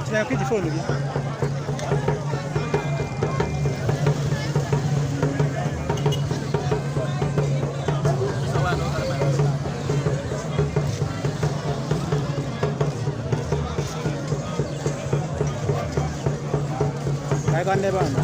Chineke ji phone gị. Ka anyị gaa n'ebe a nọ.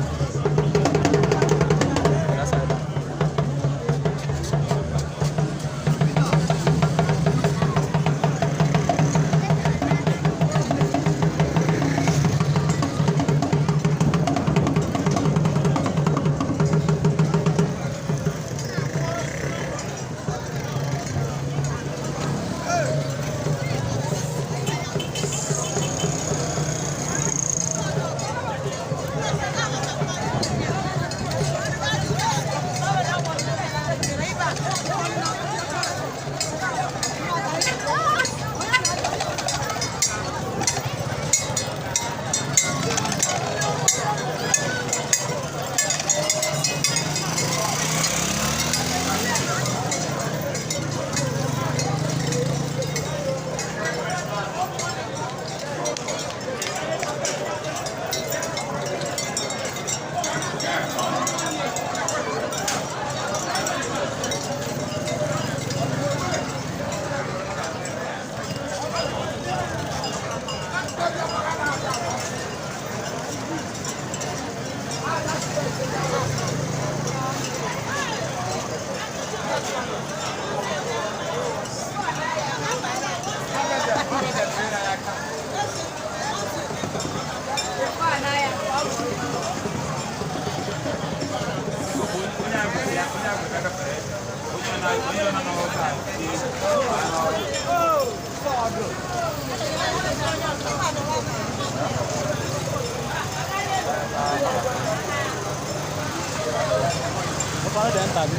Ọkwa dị nta gị.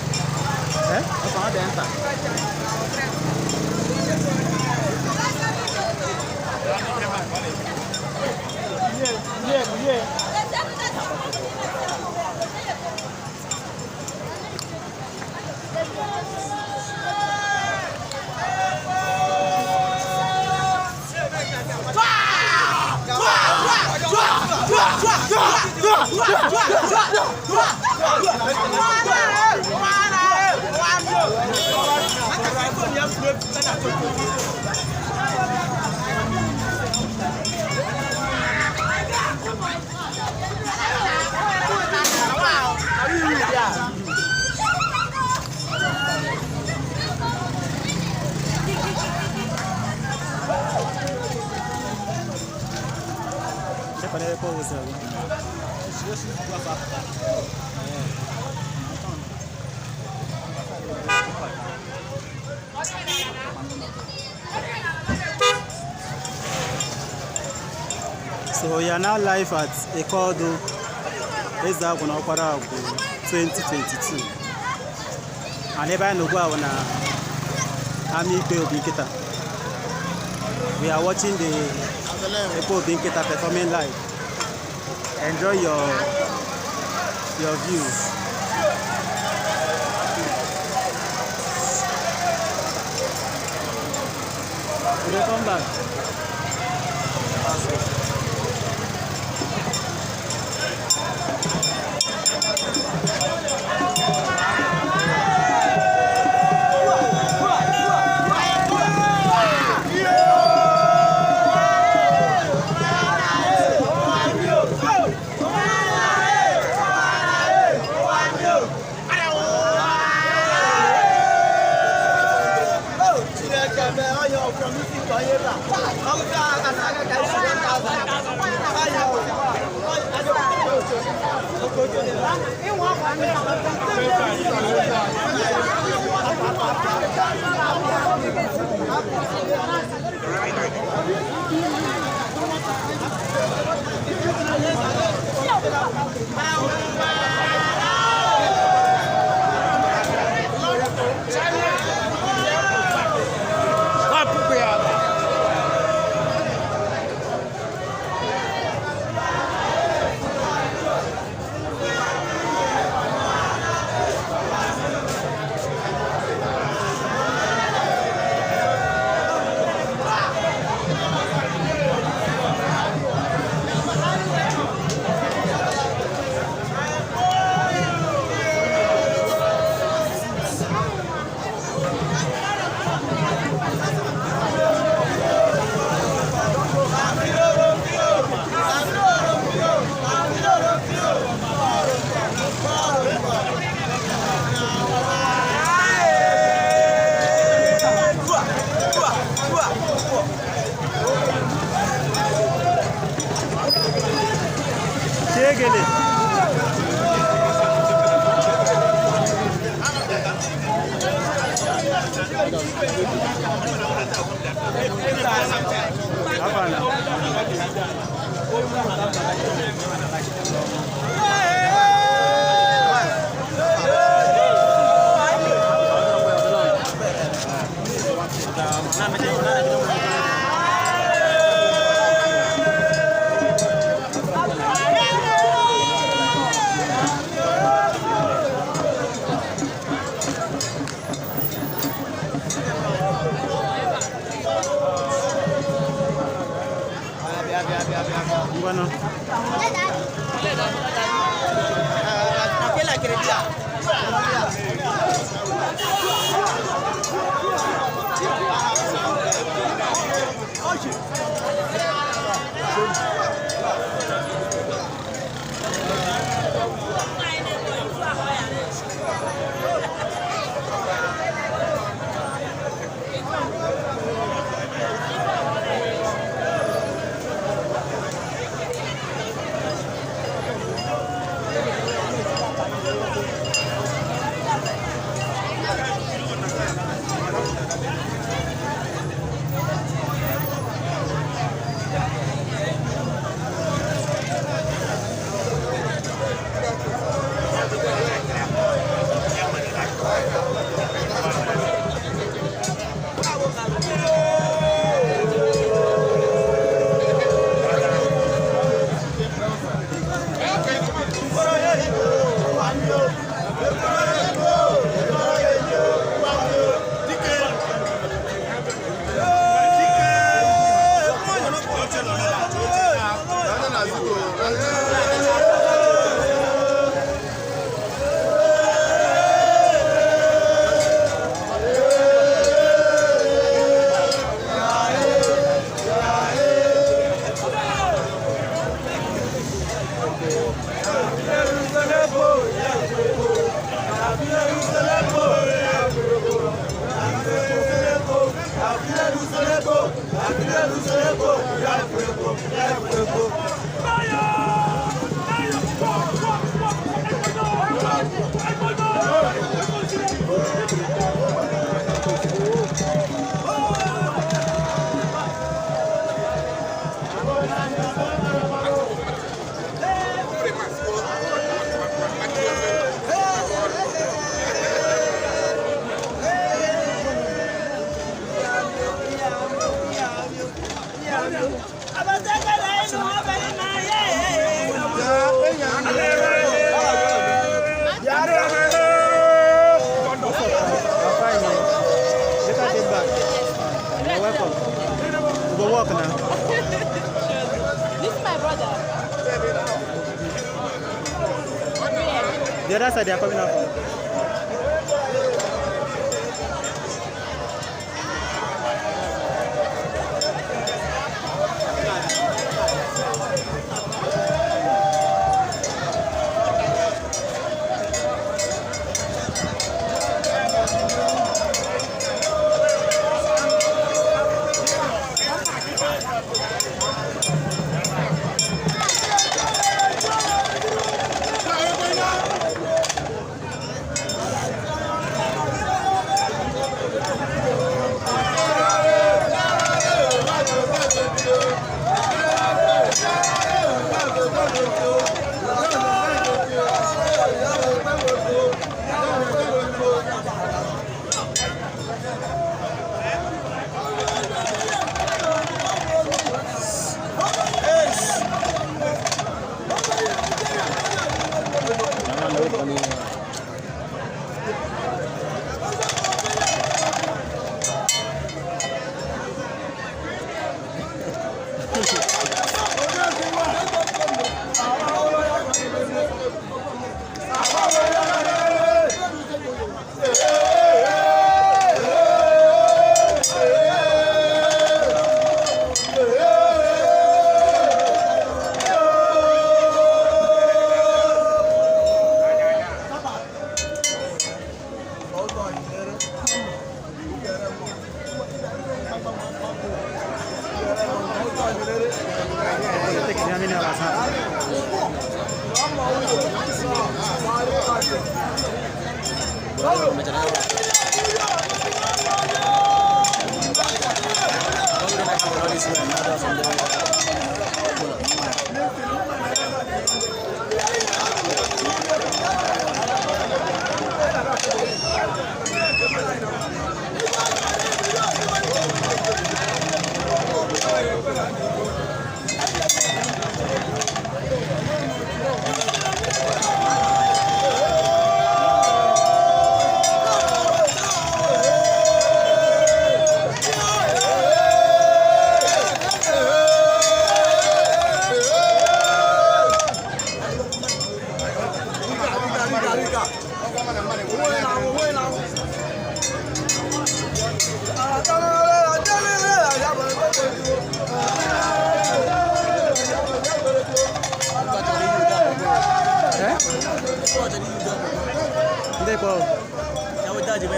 Eh? Ọkwa dị nta. Yeah, yeah. Chekwana ebe Paul wụsịrị gị. So we are now live at Ekodo Ezeagwu na Ọkpara-Agwu 2022. And ebe anyị nọ ugbu a bụ na ama ikpe Obi Nkịta. We are watching the Ekpe Obi Nkịta performing live. Enjoy your views. We dey come back. Chineke mee onye ọfụrụ isi ka onye ebe a. Ọ bụ ka aka aka ka isi 1,000. How far now? Ngwanụ. I'm fine, man. Later take back. You're welcome. We go work now. This is my brother. The other side they are coming up. Take how many hours, huh?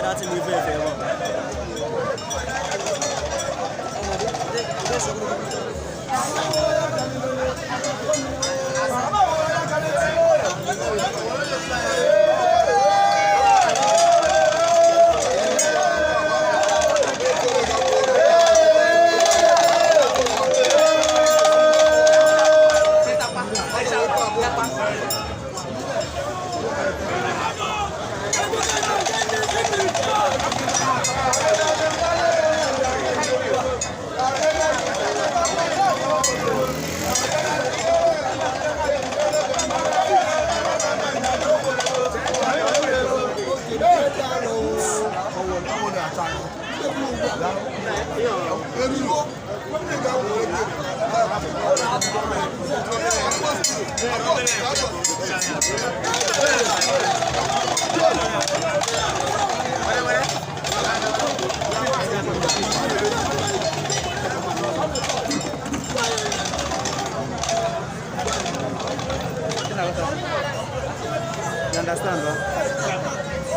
That thing ife efe ebe a. You understand, huh?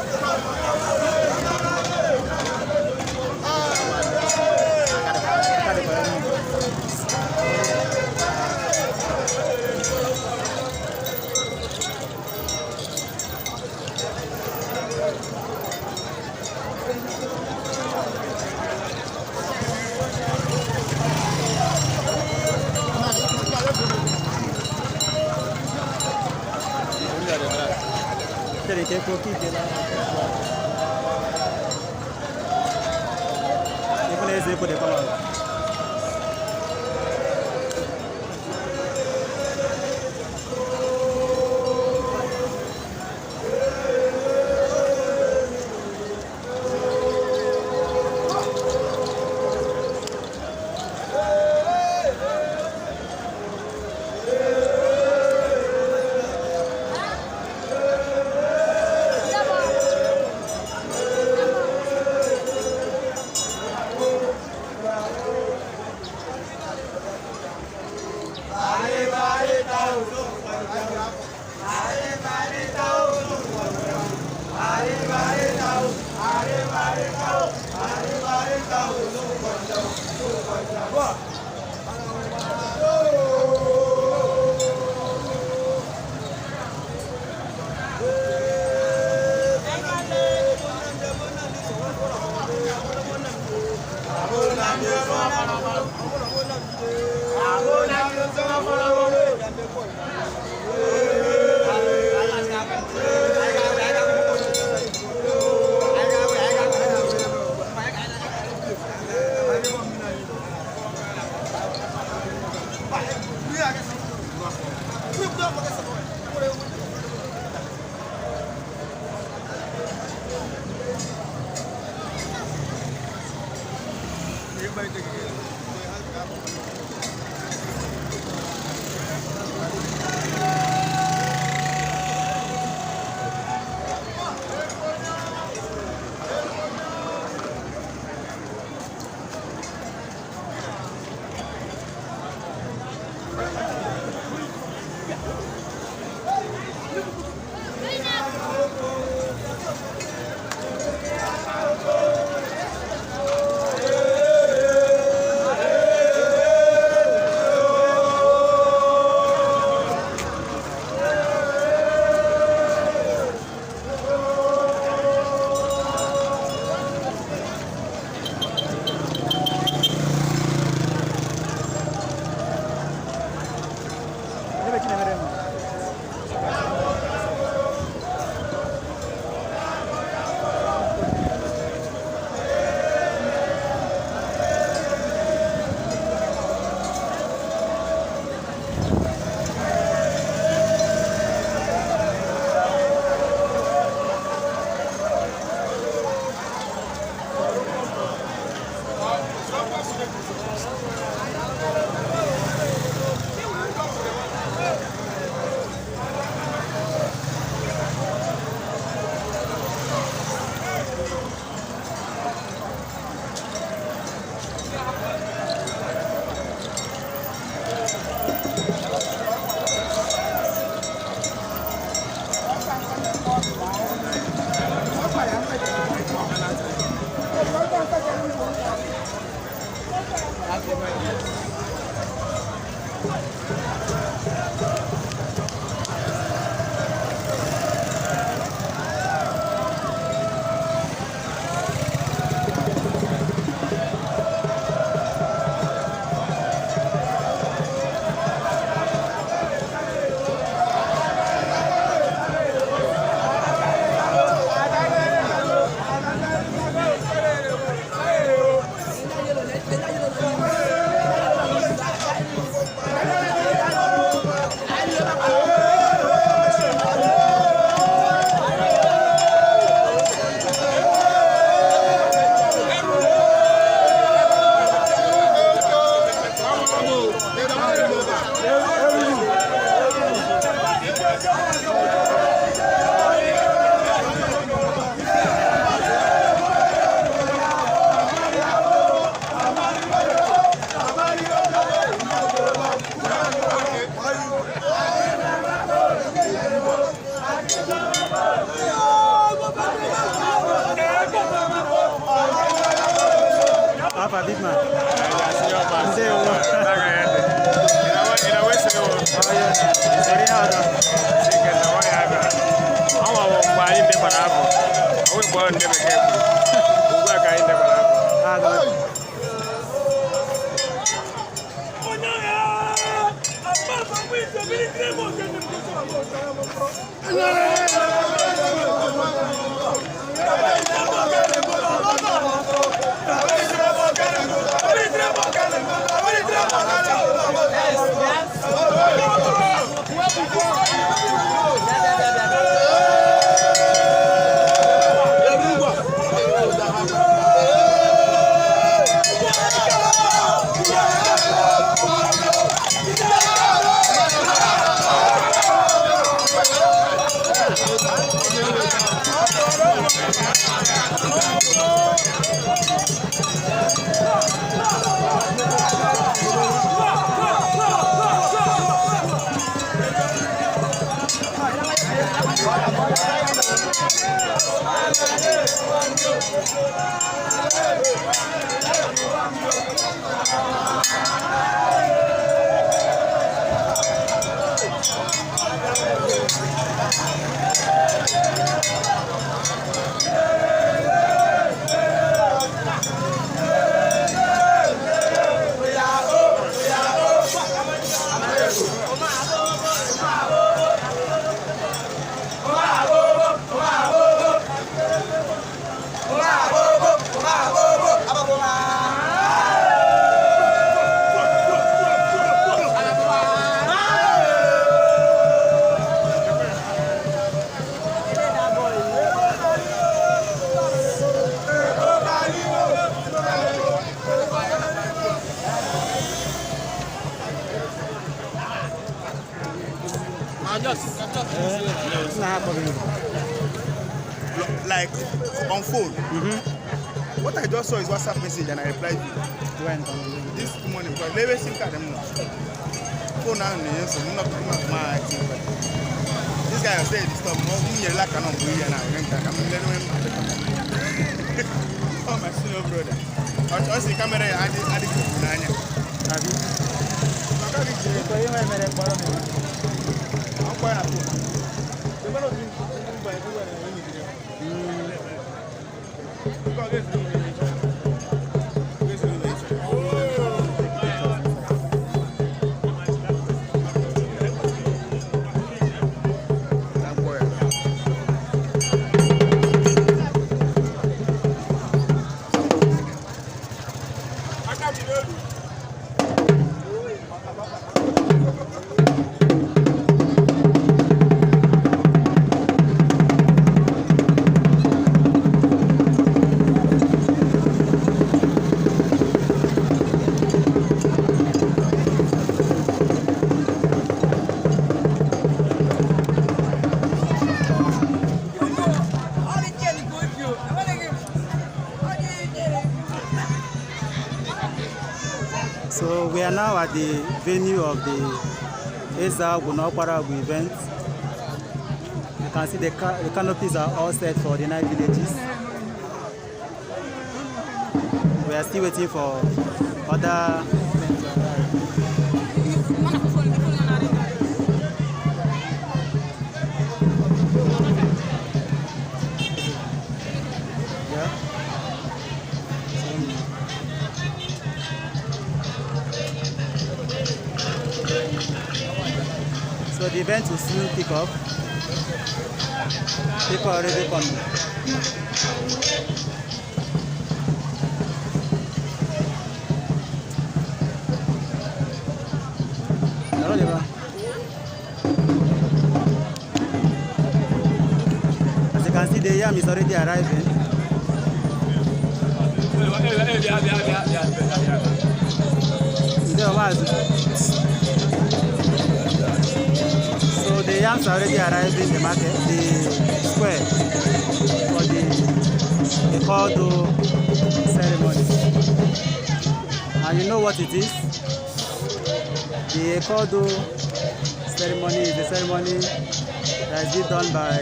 Chere ka ekwu oke ike na Even eze ekwu dey come out. afa, big man? Ndewo. Eri ihe ọzọ. Agụ. Nna ha kpọrọ ibu. Like on phone. What I just saw is WhatsApp message and I replied you When? this morning because lewe SIM card m nọ. Phone ahụ na-enye nsogbu m nọpụta m ma SIM card. This guy was saying disturb m, m nyere aka na mgbe ihe na onye nka ka m lere onwe m achọta. Ọ my senior brother. Ọ sị kamera ya adịghị ofu n'anya. Abi? Maka gị jiri Biko, ihe mere kpọrọ m. akwụkwọ ya na phone. Ebe na otu mba ebe na enyi gị. Nke ọ ga-ezuru m ihe ịchọrọ. Ọ ga-ezuru m ihe ịchọrọ. So we are now at the venue of the Ezeagu na Okparagu event. You can see the canopies are all set for the nine villages. We are still waiting for other men to arrive. Yeah. So the event will soon kick off. People are already coming. Nọrọ debe a. As you can see, the yam is already arriving. Ndewo, maazị. So the yams are already arriving in the market, the square for the Ikodo ceremony. And you know what it is? The Ikodo ceremony is a ceremony that is being done by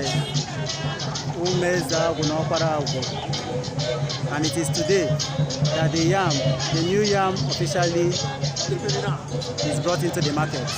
Umezeagwu na Okwara-Agwu. And it is today that the yam, the new yam officially is brought into the market.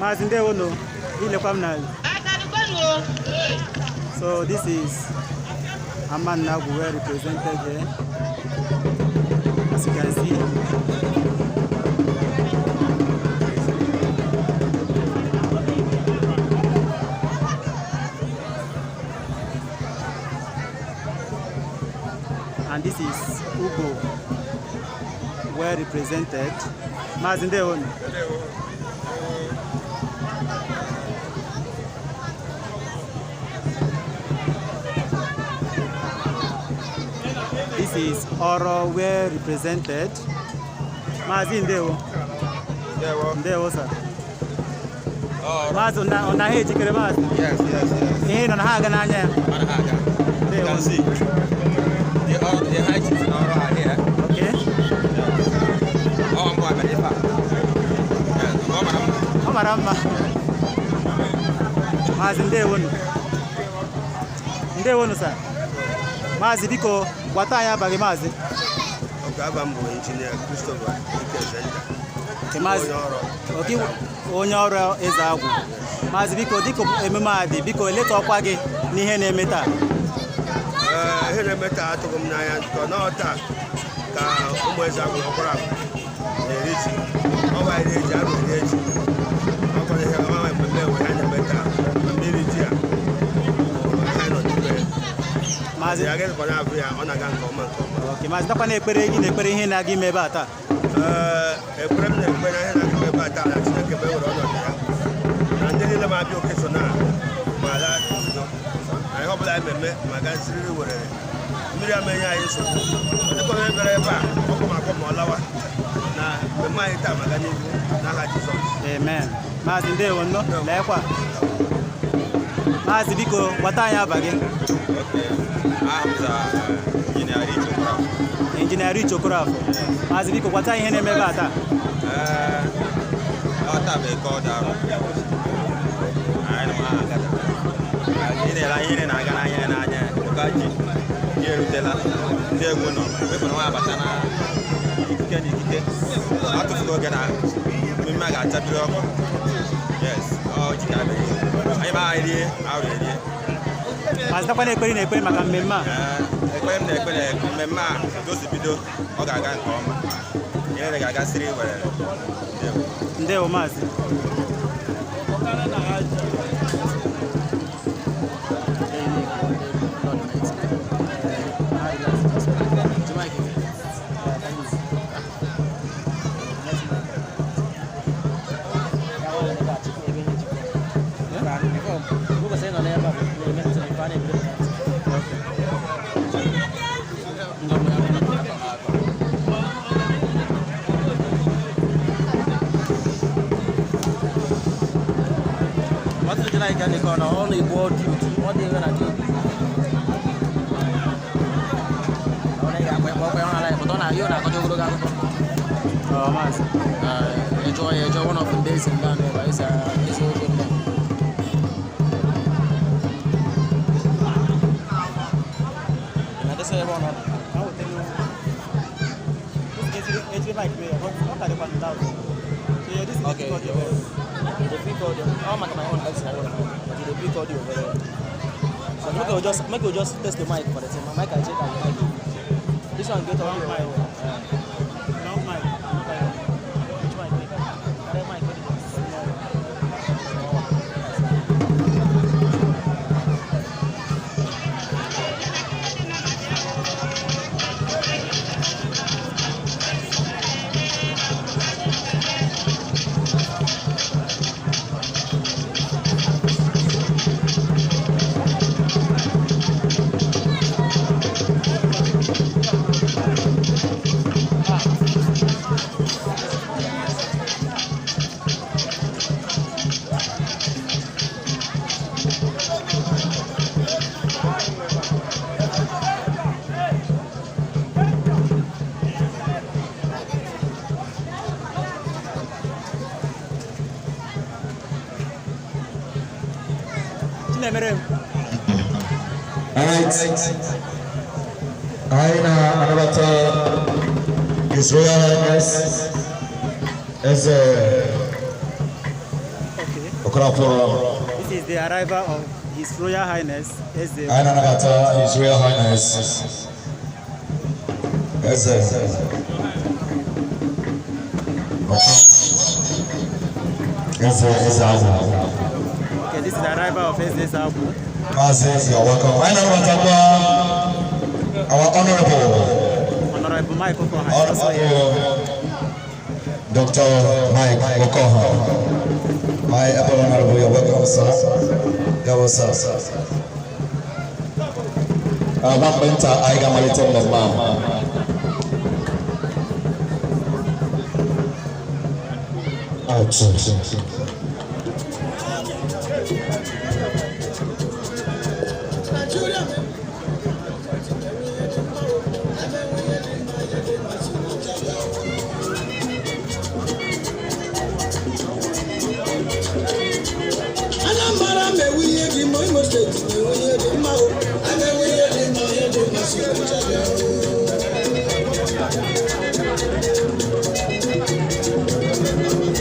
Maazị, ndewo nụ, ilekwa m n'ala. So this is Amannagwu, well represented here, as you can see. And this is Ugo, well represented. Maazị, ndewo nụ. This is Oro, well represented. Maazị, ndewo. Ndewo. Ndewo, sir. Oh, Maazị, ọ na ha ejikere, maazị? Yes. Ihe nọ na ha aga n'anya ya. You can see. The high chiefs in Oro are here. Okay. Oh, I'm going to Yes, Ọ mara mma. Maazị, ndewonu. Ndewonu, sir. Maazị, biko gwata anyị afa gị, maazị. Okay, afa m bụ Injinia Christopher Ike. Okay, maazị. Onye ọrụ. Okay, onye ọrụ eze agwụ. Maazị, biko, dịka emume a dị, biko eleta ọkwa gị n'ihe na-eme taa. Ee, ihe na-eme taa atụghị m n'anya nke nọọ taa ka ụmụ eze agwụ na ọkwara agwụ na-eri ji. Ọwa eri ji, arụ eri ji. Ọkwara ihe ọwa mmemme enwe ha na-eme taa. Mmemme iri ji a bụ ihe nọ n'ime ya. Maazị, Ya ga-ezikwa na-abụ ya, ọ na-aga nke ọma nke ọma. Okay, maazị, dakwa na-ekpere gị na-ekpere ihe na-aga ime ebe a taa. Ee, ekpere m na-ekpe na ihe na-aga ebe a taa na Chineke bụ ewere ọnọdụ ya na ndị niile ma abịa oke so na ma ala udo na ihe ọbụla anyị eme ma ga siriri werere mmiri ama enye anyị nsogbu. Ọ dịkwa onye bịara ebe a ọkụ ma akpọ ma ọ lawa na mmemme anyị taa ma ga n'ihu n'aha Jizọs. Amen. Maazị, ndewo nnọọ, leekwa. Maazị, biko gwata anyị afa gị. Okay. Aha m za Engineer Rich Okorafor. Injinia Rich Okorafor. Maazị, biko gwata anyị ihe na-eme ebe a taa. Ee, ọ taa bụ eke ọdụ arụ. Anyị nọ ha agada. Ị na-ele anya ihe na-aga n'anya n'anya. Ụka ji ji erutela. Ndị egwu nọ. Wepụ na nwa abata na ikike na ikike. Atụfugo oge na mmemme a ga-achabiri ọkụ. Yes, ọ ji ka abịa. Anyị ma erie, arụ erie. Maazị, dakwa na-ekpere na-ekpere maka mmemme a. Ee, ekpere m na-ekpe na mmemme a dozi bido, ọ ga-aga nke ọma. Ihe ga-aga siri were. Ndewo. Ndewo, maazị. Ọ na-egbu ọdị otu ọ dị ebe na dị ọ na-akwa ọkwa ya ọ na-ahịa ọ na-akọcha ogologo akụkọ. Ọ maazị. Ejọ ya ejọ one of ndị eze ndị a na-ebe eze eze oge ndị a. Na-adịsị ebe ọ nọ. Ka m weta ejiri mic mee ya, ọ ka dịkwa loud. So yeah, this is Okay. difficult. The people, ọ maka my own health. But e dey pick audio very well. So make we just test the mic for the thing. My mic, I check and the mic. This one get audio very well. Long mic. Which mic? Carry mic wey dey small. Small one. Chinemerem. All right. Anyị na-anabata His Royal Highness Eze Okay. Okorafor. This is the arrival of His Royal Highness Eze. Anyị na-anabata His Royal Highness Eze Eze Eze Agwu. Okay, this is the arrival of Eze Ezeagwu. Maazị, you're welcome. Anyị na-anabatakwa our honorable Honorable Mike Okoha is also here. Honorable Dr. Mike Okoha. My able honorable, you're welcome, sir. God bless, sir. Na mgbe nta anyị ga-amalite mmemme a. Ouch. Anambra mewe ihe dị mma, Imo Steeti mewe ihe dị mma o. Emewe ihe dị mma, ihe dị mma si Naịjirịa bịa o.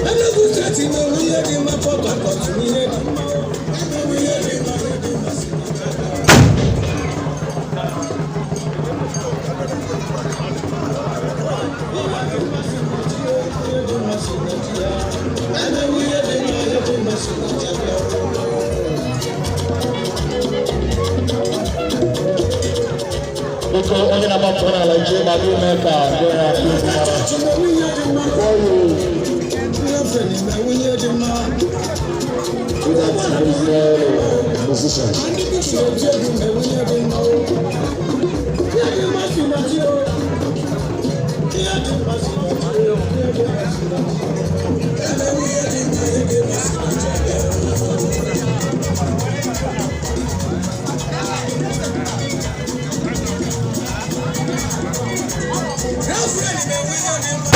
Enugu Steeti mewe ihe dị mma, Port Harcourt mewe ihe dị mma o. Emewe ihe dị mma, ihe dị mma si Naịjirịa bịa o. Ihe dị mma si Naịjirịa. Emewe ihe dị mma, ihe dị mma si Naịjirịa bịa o. Biko, onye na-agbapụ n'ala ije ma gị mee ka ndị na-akụ egwu mara. Chọọchị mewe ihe dị mma. Reverend mewe ihe dị mma. Without musician. Ndị bishọp ji egwu mewe ihe dị mma o. Ihe dị mma si na chi o. Ihe dị mma si na chi o. Ihe dị mma si na chi o. Emewe ihe dị mma, ihe dị mma si na chi abịa o. Reverend mewe ihe dị mma.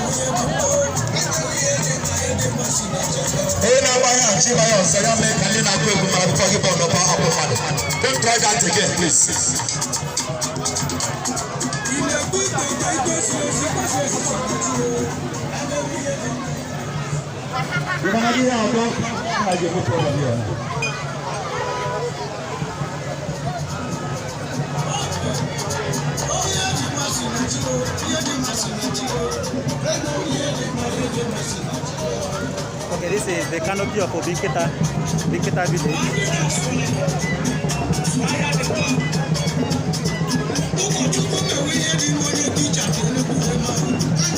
Ihe dị mma o. Emewe ihe dị mma, ihe dị mma si na chi abịa o. Onye na-agba ya achị ịgba ya ọzọ ya mee ka ndị na-akụ egwu mara before gị bọọlụ ọba akpụ mmadụ. Don't try that again, please. Ị na-ekwu ikpe ikpe ikpe si osi kwasị esi si na chi o. Emewe ihe dị mma. Ịmara gị ihe atọ a ga-enwe problem here. Ihe dị mma si na chi o. Ihe dị mma si na chi o. Emewe ihe dị mma, ihe dị mma si na chi o. Okay, this is the canopy of Obinkita, Binkita village. Ụkọchukwu mewe ihe dị mma, onye tija dị nnukwu mma.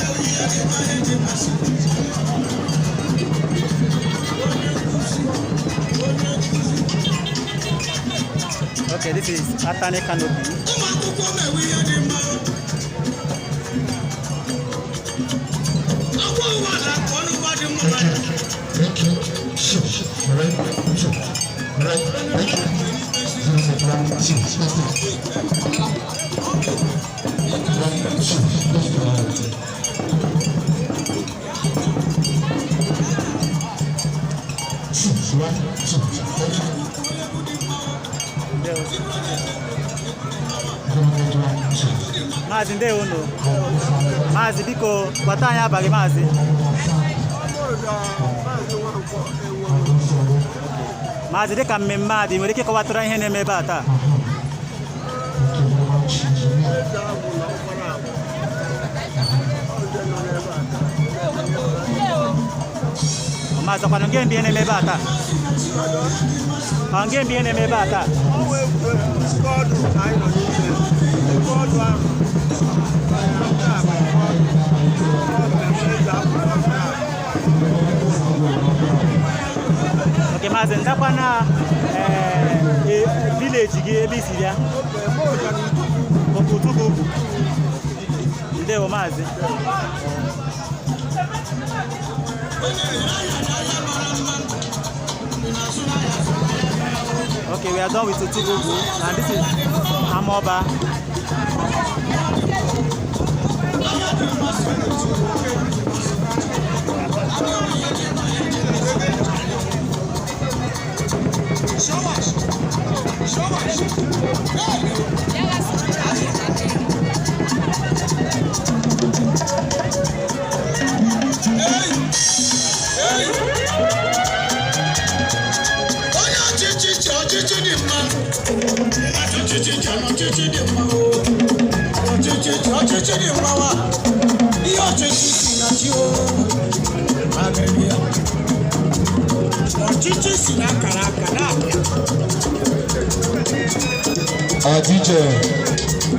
Emewe ihe dị mma, ihe dị mma si na chi o. Okay, this is Atani canopy. Ụmụ akwụkwọ mewe ihe dị mma. Akwa ụwa na-akọ ọnụ ụwa dị mma. Thank you. Two, right, two, right, thank you. 0, 1, 2, 3. 1, 2, 3. 2, 1, 2, thank you. Ndewo. 0, 1, 2. Maazị, ndewo nụ. Maazị, biko gbata anyị abalị, maazị. Maazị, dịka mmemme a dị, nwere ike ịkọwatara ihe na-eme ebe a taa? Eze Agwụ na Ọkpara Agwụ. Ọ ndị nọ n'ebe a taa. Maazị, ọkwanụ nge mbe ihe na-eme ebe a taa? Ọ nge mbe ihe na-eme ebe a taa? Ọ wụ egwuregwu nke ọdụ ka anyị nọ n'ime. Nke ọdụ ahụ. Nke a bụ nke ọdụ. Ọ mmemme Eze Agwụ na Ọkpara Agwụ. Okay, maazị, ndakwa na village gị ebe i si bịa? Okay, mụ gara Utukwu. Utukwu. Ndewo, maazị. Okay, we are done with Utugugu and this is Amoba. Onye ọchịchị chị ọchịchị dị mma. Ọchịchị chị ọchịchị dị mma o. Ọchịchị chị ọchịchị dị mma wa. Ihe ọchịchị si na chi o. Agadi ya. Ọchịchị si na akara aka na-abịa. DJ,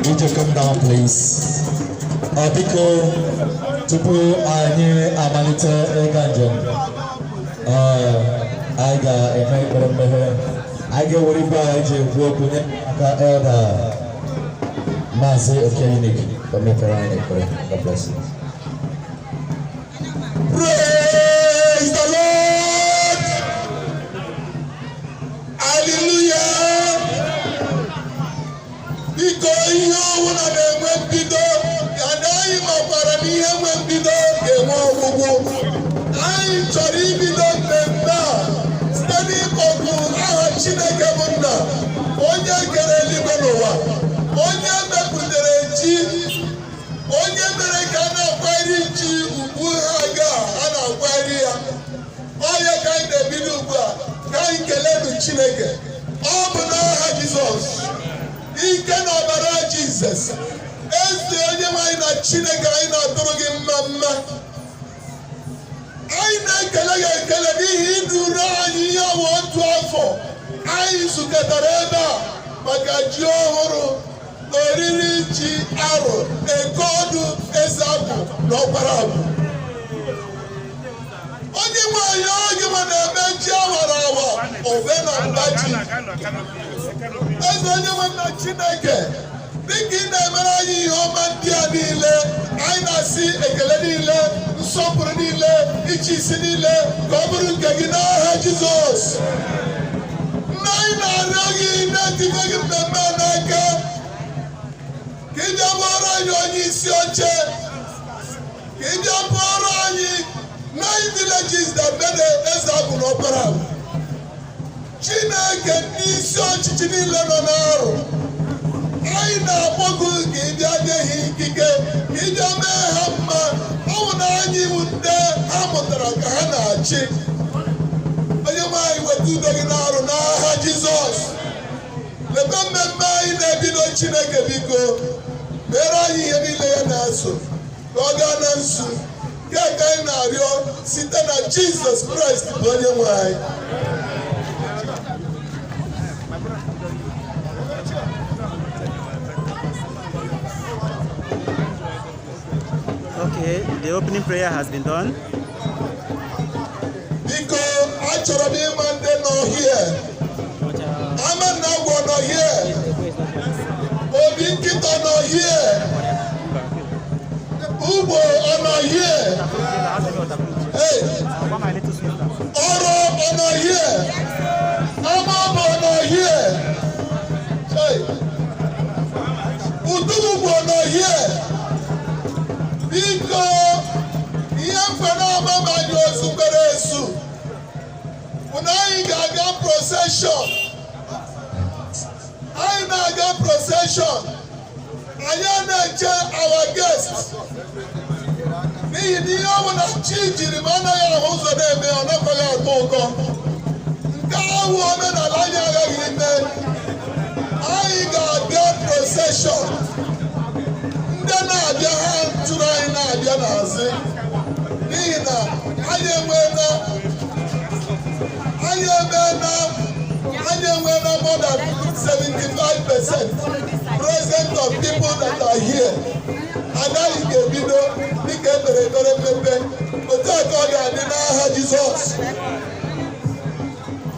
DJ, come down, please. Biko, tupu anyị amalite ịga njem, anyị ga-eme ekpere mmeghe. Anyị ga-ewere ibe anyị ji ekwu okwu nye aka Elder Maazị Okeyinik ka o mepere anyị ekpere. God bless you. Praise the Lord! Hallelujah! Biko, ihe ọbụla na-enwe mbido, ka na anyị makwara na ihe nwe mbido ga-enwe ọgwụgwụ. Anyị chọrọ ibido mmemme a site n'ịkpọku aha Chineke bụ Nna, onye kere eluigwe n'ụwa, onye mepụtara ji, onye mere ka a na-akwanyere ji ugwu ha ga a na-akwanyere ya. Ọya ka anyị na-ebido ugbu a, ka anyị kelenu Chineke. Ọ bụ n'aha Jizọs, ike na ọbara Jizọs, eze onye nwe anyị na Chineke, anyị na-atụrụ gị mma mma. Anyị na-ekele gị ekele n'ihi iduru anyị ihe ọwa otu afọ anyị zukọtara ebe a maka ji ọhụrụ na oriri ji arụ eke ọdụ Eze Agwụ na Ọkpara Agwụ. Onye nwanyị, oge nwe na-eme ji awara awa obe na mba ji. Eze onye nwe na Chineke, dịka ị na-emere anyị ihe ọma ndị a niile, anyị na-asị ekele niile, nsọpụrụ niile, ịchị isi niile, ka ọ bụrụ nke gị n'aha Jizọs. Nna, anyị na-arịọ gị, na-etinye gị mmemme a n'aka, ka ị bịa bụọrọ anyị onye isi oche, ka ị bịa bụọrọ anyị nine villages that made Eze Agwụ na Ọkpara Agwụ. Chineke, ndị isi ọchịchị niile nọ n'arụ, anyị na-akpọku ka ị bịa nye ha ikike, ka ị bịa mee ha mma. Ọ bụ na anyị bụ ndị ha mụtara ka ha na-achị. Onye nwe anyị, weta udo gị n'arụ n'aha Jizọs. Lekwa mmemme anyị na-ebido. Chineke, biko, mere anyị ihe niile ya na-asụ ka ọ gaa na nsu nke ka anyị na-arịọ site na Jizọs Kraịst bụ onye nwe anyị. Okay, the opening prayer has been done. Biko, achọrọ m ịma ndị nọ here. Ama na agwọ nọ here, obi nkịta nọ here, ugbo ọ nọ here? Hey, ọrụ ọ nọ here? Amabọ nọ here? Hey, Udugbo nọ here? Biko, ihe mkpe na-ama ma anyị ozu kwere esu bụ na anyị ga-aga procession. Anyị na-aga procession, anyị na-eche our guest, n'ihi na ihe ọ bụla chi jiri ma anaghị ahụ ụzọ na-eme, ọ nakwaghị atọ ụtọ. Nke ahụ. Ọwụ omenala anyị aghaghị ime. Anyị ga-abịa procession. Ndị na-abịa, ha tụrụ anyị na-abịa n'azụ, n'ihi na anyị enweela more than 75% present of people that are here. Agaghị ga-ebido dịka ekpere ekpere mmepe. Otu a ka ọ ga-adị n'aha Jizọs.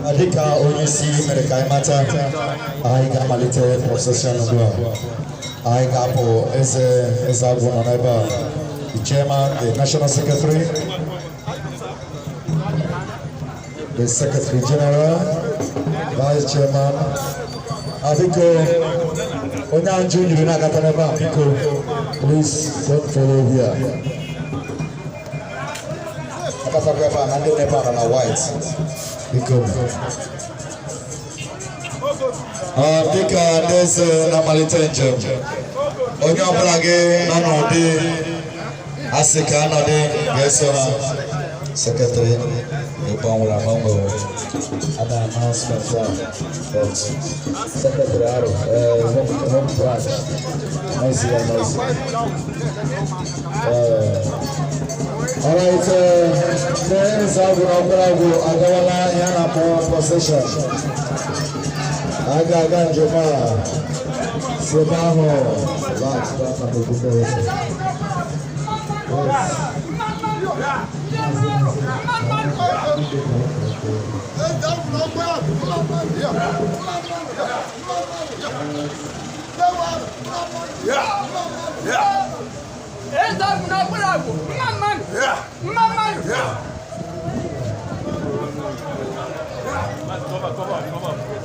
Ma dịka onye isi mere ka anyị mata, anyị ga-amalite procession ugbu a. Anyị ga-apụ. Eze eze agwụ nọ n'ebe a, the chairman, the national secretary, the secretary general, vice chairman. Biko, onye ajụ nyiri na-agata n'ebe a, biko, please don't follow here. Agatakwa ebe a na ndị n'ebe a nọ na white, biko. Dịka ndị eze na-amalite njem, onye ọbụla gị nọ n'ụdị asị ka anọdị ga-eso ha. Secretary ịgbanwere agbanwe ada announcement a, but secretary arụ home branch noisy ya noisy. Alright, ndị eze agwụ na ọkpara agwụ agawala ihe a na-akpọ procession. A ga-aga njem a si ebe ahụ laghachite aka n'obodo. Yes. Eze agwụ na ọkpara agwụ, mma mmanụ, mma mmanụ.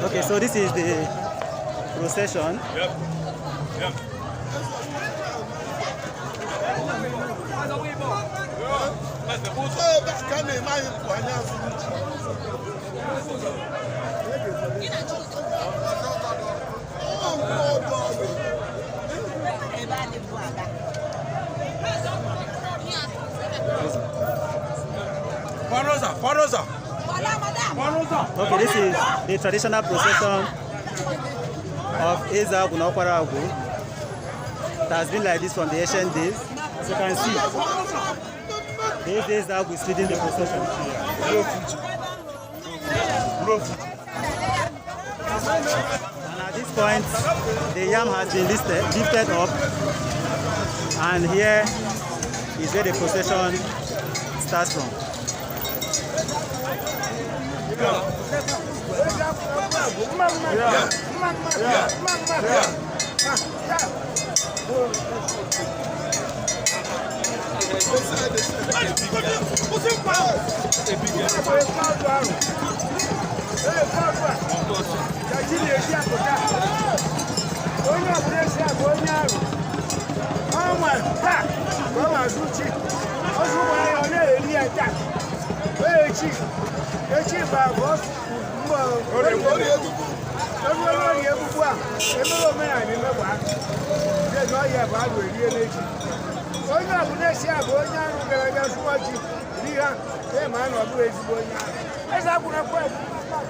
Okay, so this is the procession. Yep. Ebe a ka a na-eme anyị mpụ anya azụ. Oh, God. Parosa, Parosa. Okay, this is the traditional procession of Ezeagu na Okwaragu. It has been like this from the ancient days. As you can see, the Ezeagu is leading the procession. And at this point, the yam has been lifted up, and here is where the procession starts from. Onye ọbụla esi abụ onye arụ ọnwa taa ka ọ na-azụ chi ọzọ ụmụ ya, ọ na-eri ya taa. Echi echi bụ abụọ mgbe orie egbugbu a emere omenala emegba na ọhịa bụ arụ erie n'echi. Onye ọbụla esi abụ onye arụ gara aga zụwa ji ri ha ee, ma na ọ bụghị ezigbo onye arụ. Eze agwụrakwa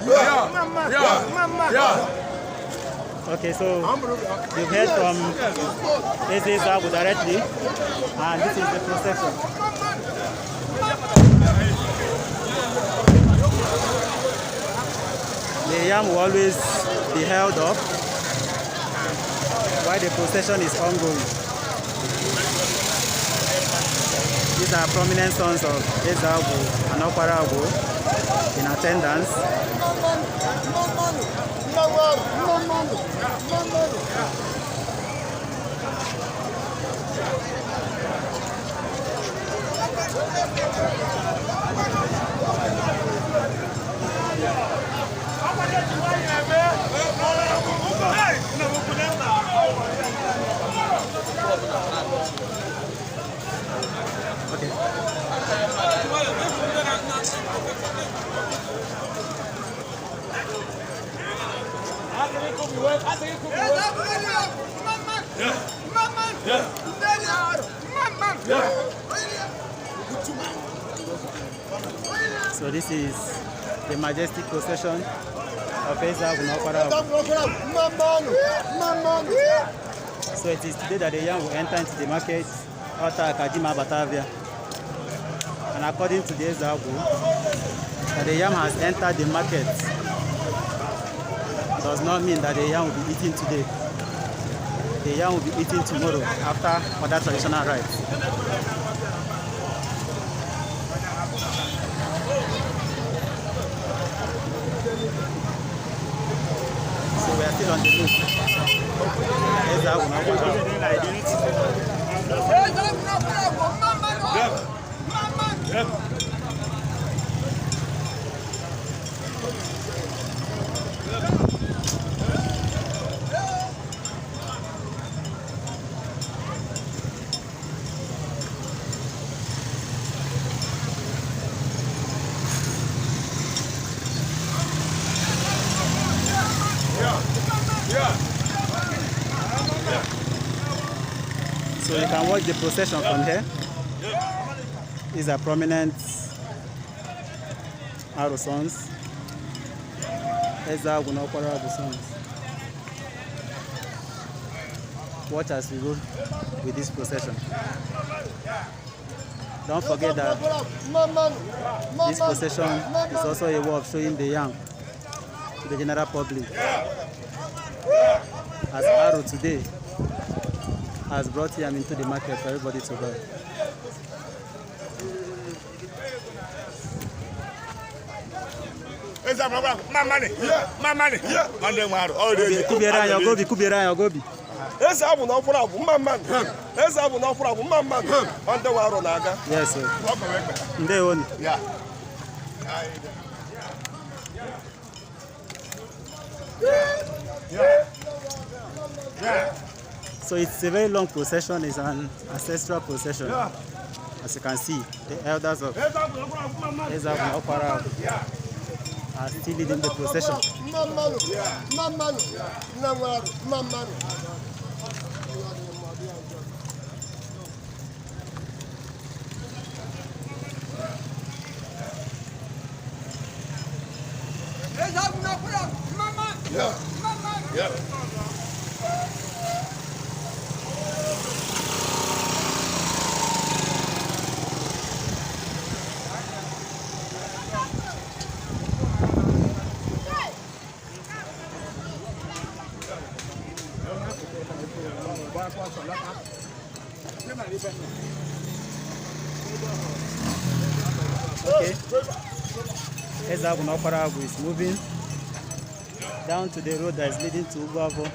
mma mma mma mma. Okay, so you've heard from Eze Ezeagu directly, and this is the procession. The yam will always be held up while the procession is ongoing. These are prominent sons of Ezeagu and Okwaragu in attendance. Mma mmanụ, mma mmanụ. Okay. So this is The majestic procession of Ezeagu na Okwaragu. So it is today that the yam will enter into the market, Ota Kajima Batavia. And according to the Ezeagu, that the yam has entered the market does not mean that the yam will be eaten today. The yam will be eaten tomorrow after other traditional rites. So we are still on the loop. Ezeagu na Okwaragu. So you can watch the procession from here. These are prominent Aro sons. Ezeagu na Okwaragu sons. Watch as we go with this procession. Don't forget that this procession is also a way of showing the yam to the general public. As Aro today has brought yam into the market for everybody to buy. Yes, sir. Ndewo. Yeah. Yeah. So it's a very long procession. It's an ancestral procession. As you can see, the elders of Ezeagu na Okwaragu are still leading the procession. Yeah. Okay. Ezeagu na Okwaragu is moving down to the road that is leading to Ugwuavo,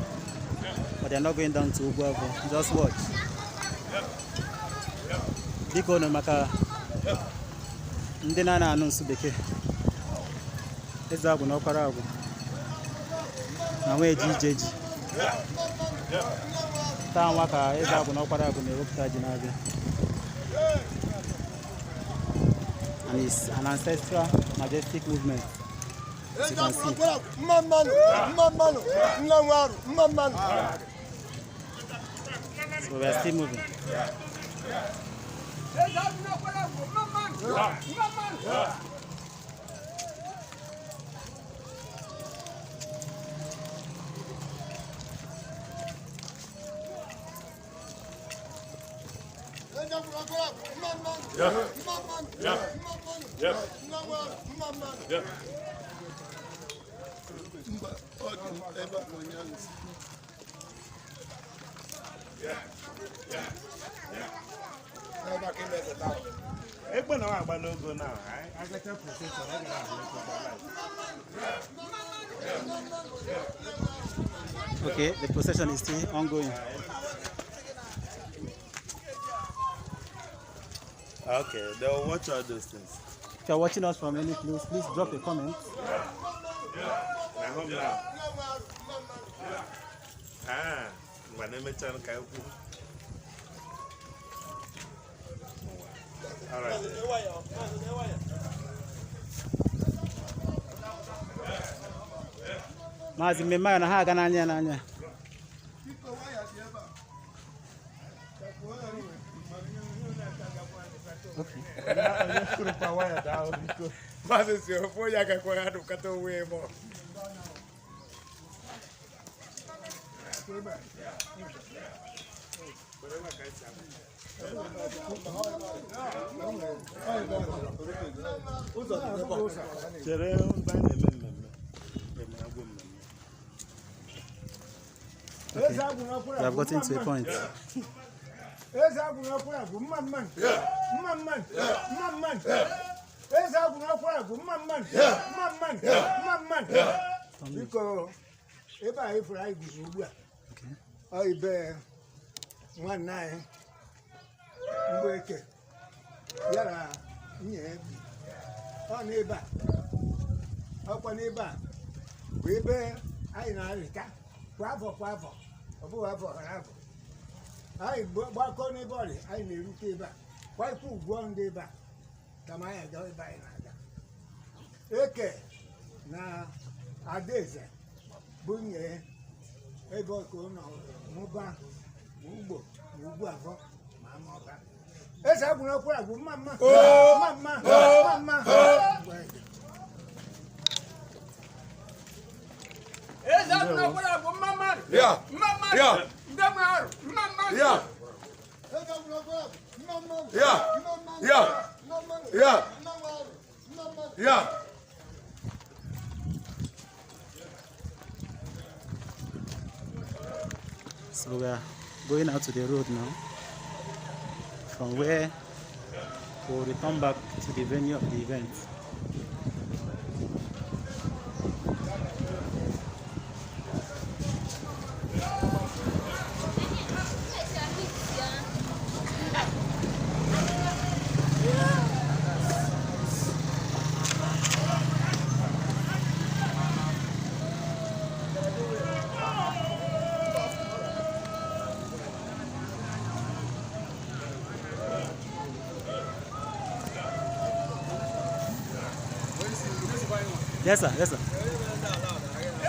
but they are not going down to Ugwuavo. Just watch. Biko no maka ndị na anụ nsụ bekee. Ezeagu na Okwaragu na nwa eji ije ji. Taa nwa ka Ezeagu na Okwaragu na-ewepụta ji n'abịa. And it's an ancestral majestic movement. As you can see. So we are still moving. Yeah. Okay, the procession is still ongoing. Okay, they'll watch all those things. If you're watching us from any place, please drop a comment. All right. Maazị mmemme a na ha aga n'anya n'anya. Okay. Mmadụ si ofu onye agakwa ya dụkọta onwe ya mọ. Chere mgbe anyị na-eme mmemme eme agwụ mmemme. We have gotten to a point. Eze agwụ n'ọkwụrụ agwụ mma mma mma mma mma mma. Eze agwụ n'ọkwụrụ agwụ mma mma mma mma mma mma. Biko, ebe a ifuru anyị guzo ugbu a, ọ ibe nwanne anyị Mgbeke ya na nwunye ya bi. Ọ n'ebe a, ọkwa n'ebe a bụ ebe anyị na-arịta kwa afọ kwa afọ, ọ bụghị afọ ghara afọ. Anyị gbakọ n'ebe ọrịa anyị na-erute ebe a kwaikwa ugwu ndị ebe a kama anyị aga ebe anyị na-aga. Eke na Adaeze bụ nwunye ya, ebe ọ ka ọ nọ mụba ma ugbo ma ugwu afọ ma ama ọba. Eze agwụrụ ọkwụrụ agwụ mma mma mma mma mma mma. Eze agwụrụ ọkwụrụ agwụ mma mma mma mma ndị nwe arụ mma mma. Yeah. So we are going out to the road now, from where we'll return back to the venue of the event. Yes, sir. Yes, sir.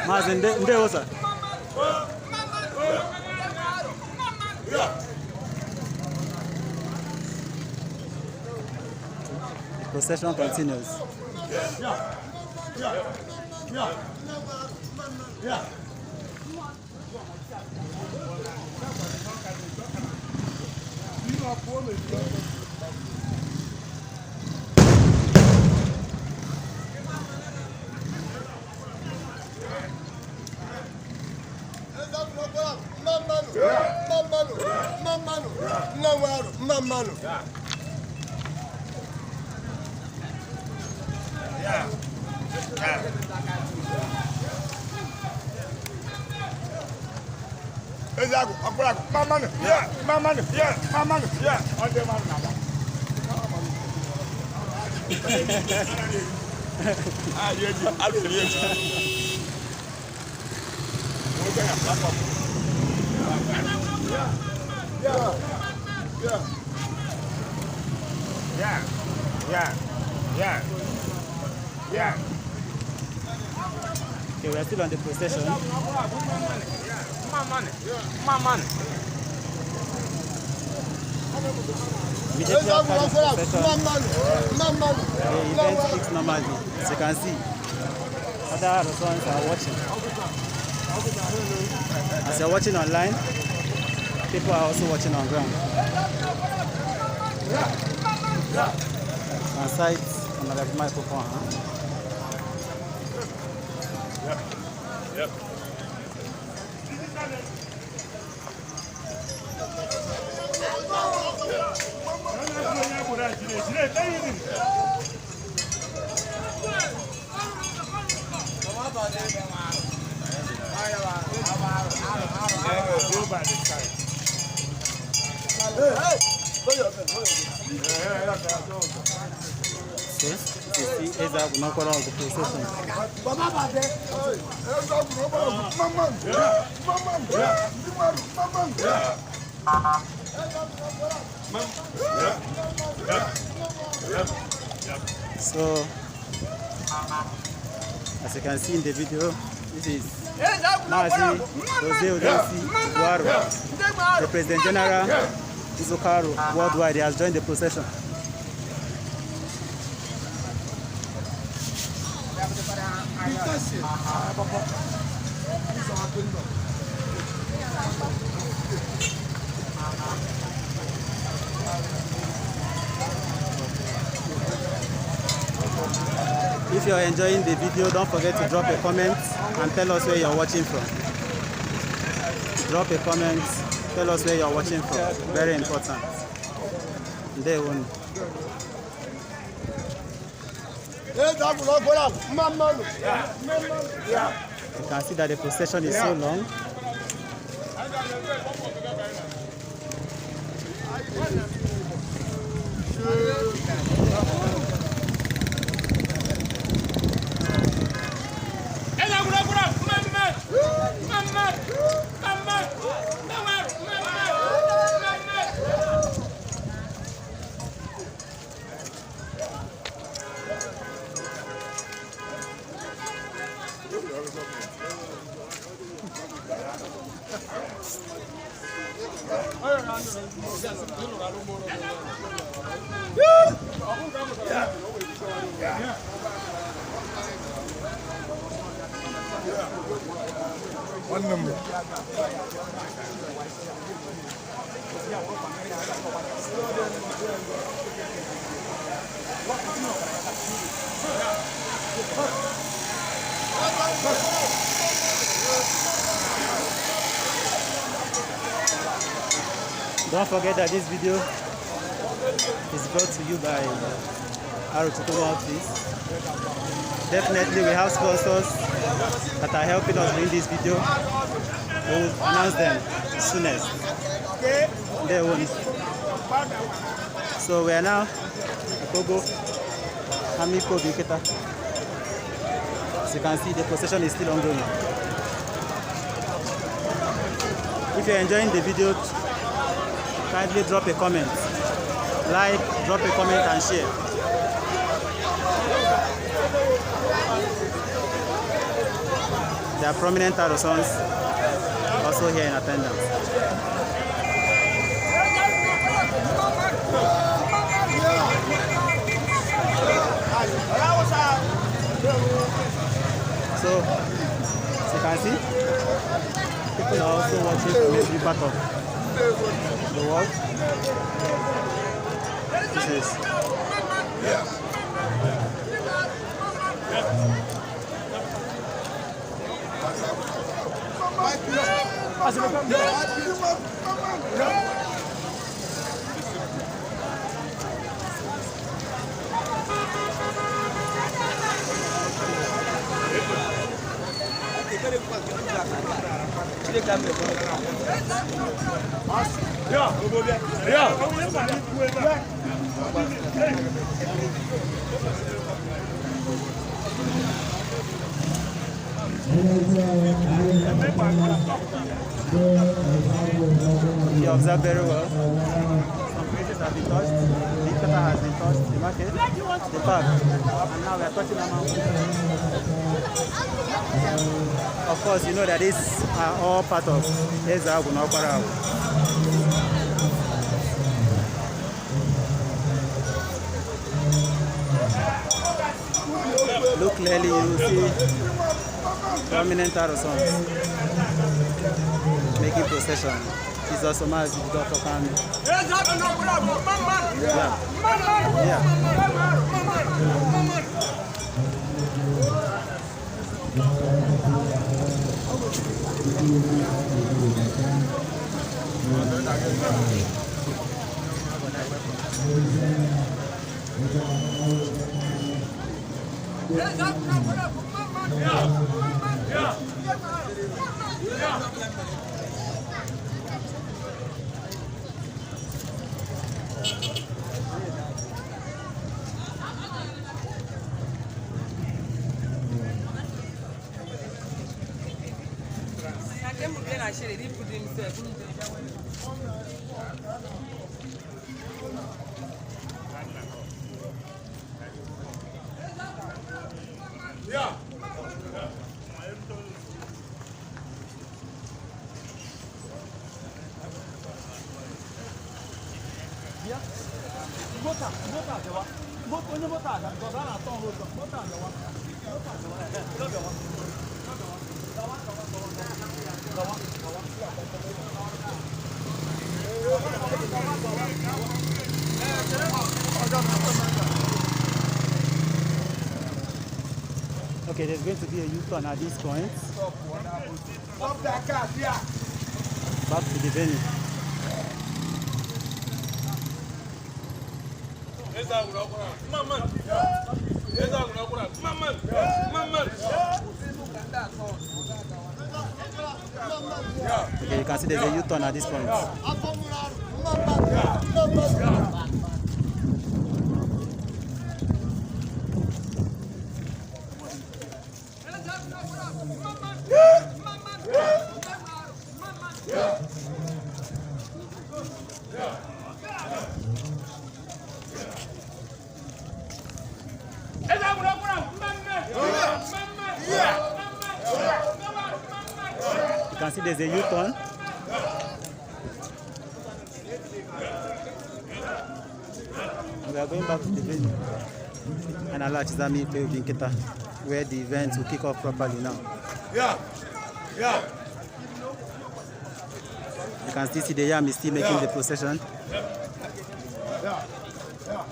Maazị ndewo, sir. The procession continues. Mma mmanụ, nna nwe arụ, mma mmanụ. Eze agwụ ọkpụrụ agwụ mma mmanụ mma mmanụ mma mmanụ. Ọ dị mmanụ na-aga. Yeah. Okay, we are still on the procession. Mma mma. Immediately after the procession, Mma mmanụ, mma mmanụ, the event kicks normally. As you can see, other restaurants are watching. As you're watching online, people are also watching on ground. On site, on the microphone, huh? Go by the side. Okay, this is the Eze Agunakwara of the procession. Eze agwụ ọkpụrụ agwụ, mma mmanụ, mma mmanụ, ndị nwe arụ, mma mmanụ. So, as you can see in the video, this is Mazi Jose Odensi Guaro, the President General Izokaro worldwide. He has joined the procession. If you're enjoying the video, don't forget to drop a comment and tell us where you're watching from. Drop a comment, tell us where you're watching from. Very important. Ndewo. You can see that the procession is so long. One number. Don't forget that this video is brought to you by Arochukwu Outfits. Definitely we have sponsors that are helping us bring this video. We will announce them soonest. They won't. So we are now at Togo, Amiko Biketa. As you can see, the procession is still ongoing. If you're enjoying the video, kindly drop a comment, like, drop a comment and share. There are prominent Arosons also here in attendance. So, as you can see, people are also watching from every part of the world. This is If you observe very well, some places have been touched, the theater has been touched, the market, the park, and now we are touching Amako. Of course, you know that these are all part of Ezeagu na Okwaragu. Look clearly, you will see prominent Arosons making procession. Jesus Omazi Dr. Kami. Yeah. Yeah. Moto, Okay, there's going to be a U-turn at this point. Stop that car, yeah. Back to the venue. Okay, you can see there's a U-turn at this point. You can see there's a U-turn. We are going back to the venue and Allah Chizami Obinkita, where the event will kick off properly now. Yeah. Yeah. You can still see the yam is still making the procession. Yeah. Yeah.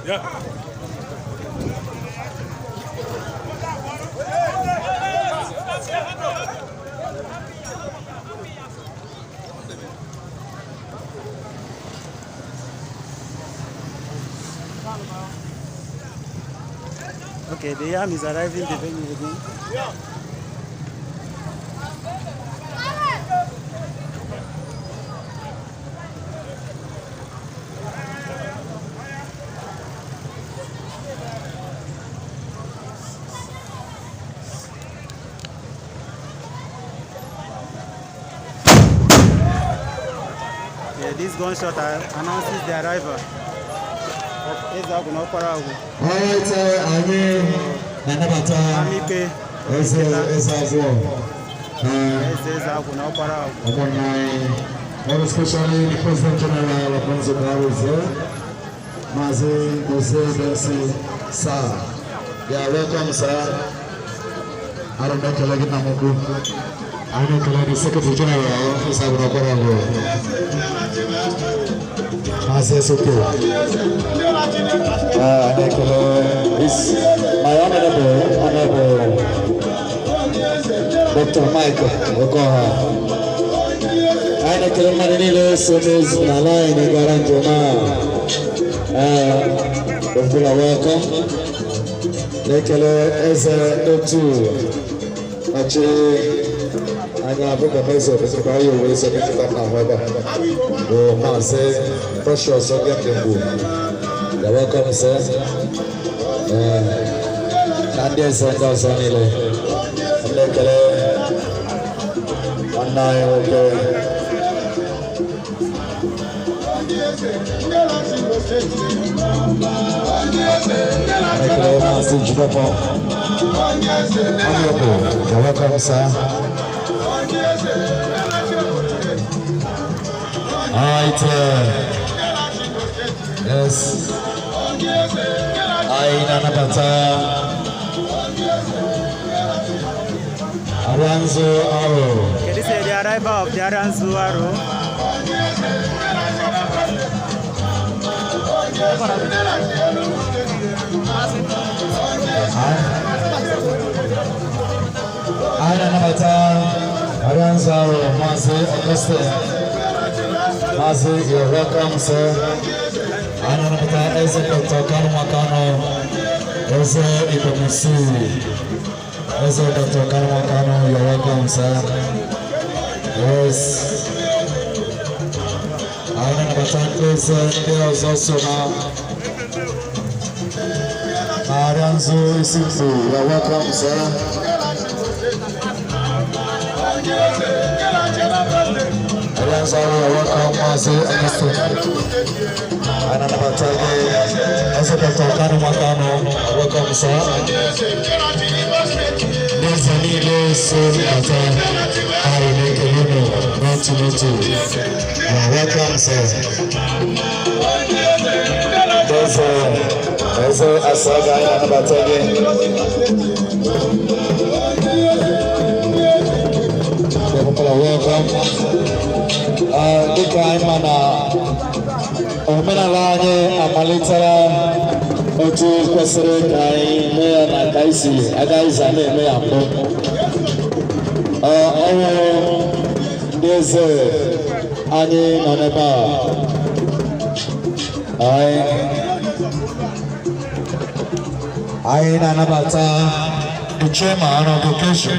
Yeah. Okay, the yam is arriving the venue again. Yeah. Yeah, this gunshot announces the arrival of Ezeagu na Okparagu. Alright, anyị na-anabata Amike Eze Ezeagu na Eze Ezeagu na Okparagu. ụmụnna anyị, more especially the President General of Nzukọ Arụzie, Maazị Jose Bensi, sir. Yeah, welcome, sir. Ana m ekele gị na mkpu. Anyị na-ekele the Secretary General Ezeagu na Okparagu, Maazị Esoke. Anyị ekele this my honorable Dr. Mike Okoha. Anyị na-ekele mmadụ niile so n'ezi n'ala anyị gara njem a. Ee, ọbụla welcome. Na-ekele eze otu ọchị anya abụba eze obisikwa ya owe eze nkịta na ahụ ebe a bụ Maazị Precious Ogemdegbu. You're welcome, sir. Ee, na ndị eze ndị ọzọ niile. M na-ekele nwanne anyị nwoke Ekele Maazị Jideofor. Honorable, you're welcome, sir. All right. Yes. Anyị na-anabata Aranzo Aro. Okay, this is the arrival of the Aranzu Aro. Anyị na-anabata Aranzo Aro, Maazị Augustine. Maazị, you're welcome, sir. Anyị na-anabata Eze Dr. Kanu Makano, Eze Ibomusi. Eze Dr. Kanu Makano, you're welcome, sir. Yes. Anyị na-anabata ndị eze ndị ọzọ so na Aranzo Isimfu, you're welcome, sir. Nzaro, welcome. Maazị Augustine, anyị na-anabata gị. Eze Dr. Kanu Nwakanu, welcome, sir. Ndị eze niile so bata, anyị na-ekele unu n'otu n'otu. You are welcome, sir. Ndị eze, Eze Asaga, anyị na-anabata gị. People are welcome. Dịka anyị ma na omenala anyị amalitela otu kwesịrị ka anyị mee ya na ka anyị si agaghịzi na-eme ya mbụ. Ọnwụ ndị eze anyị nọ n'ebe a. Anyị na-anabata the chairman of the occasion.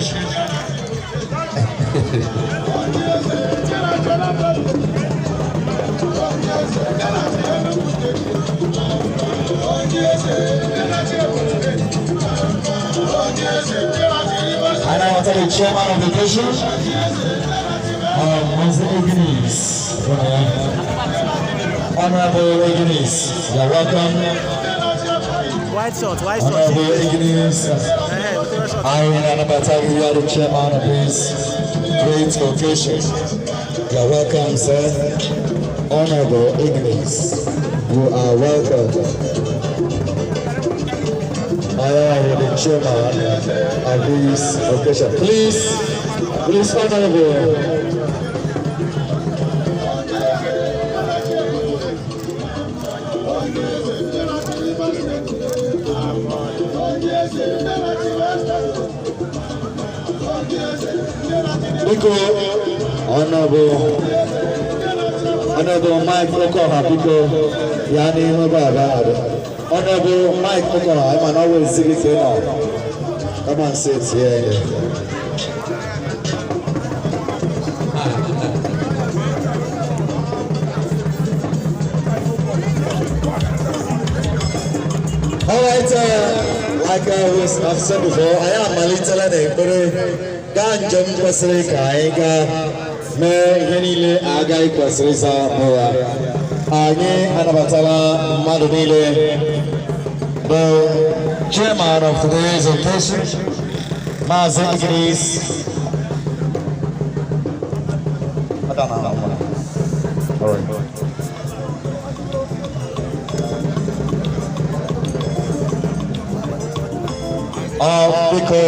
I now want the chairman of the occasion, Mr. Ignis. Honorable Ignis, you're welcome. White shirt, white shirt. Honorable Ignis, Eh, whatever shirt. I Anabata, you are the chairman of this great occasion. You're welcome, sir. Honorable Ignis, you are welcome. I am the chairman of this occasion. Please, please, Honorable. Biko, Honorable Mike Okoha, biko, ya n'ihu ebe a bịa nọdụ. Honorable Mike Okoha, I'm an always see you now. Come and sit here. All right, like I've said before, anyị amalitela n'ekpere gaa njem kwesịrị ka anyị gaa mee ihe niile agaghị kwesịrị ịza mee ya. Anyị anabatala mmadụ niile. The chairman of today's occasion, Maazị Ignis. All right. Ọ biko,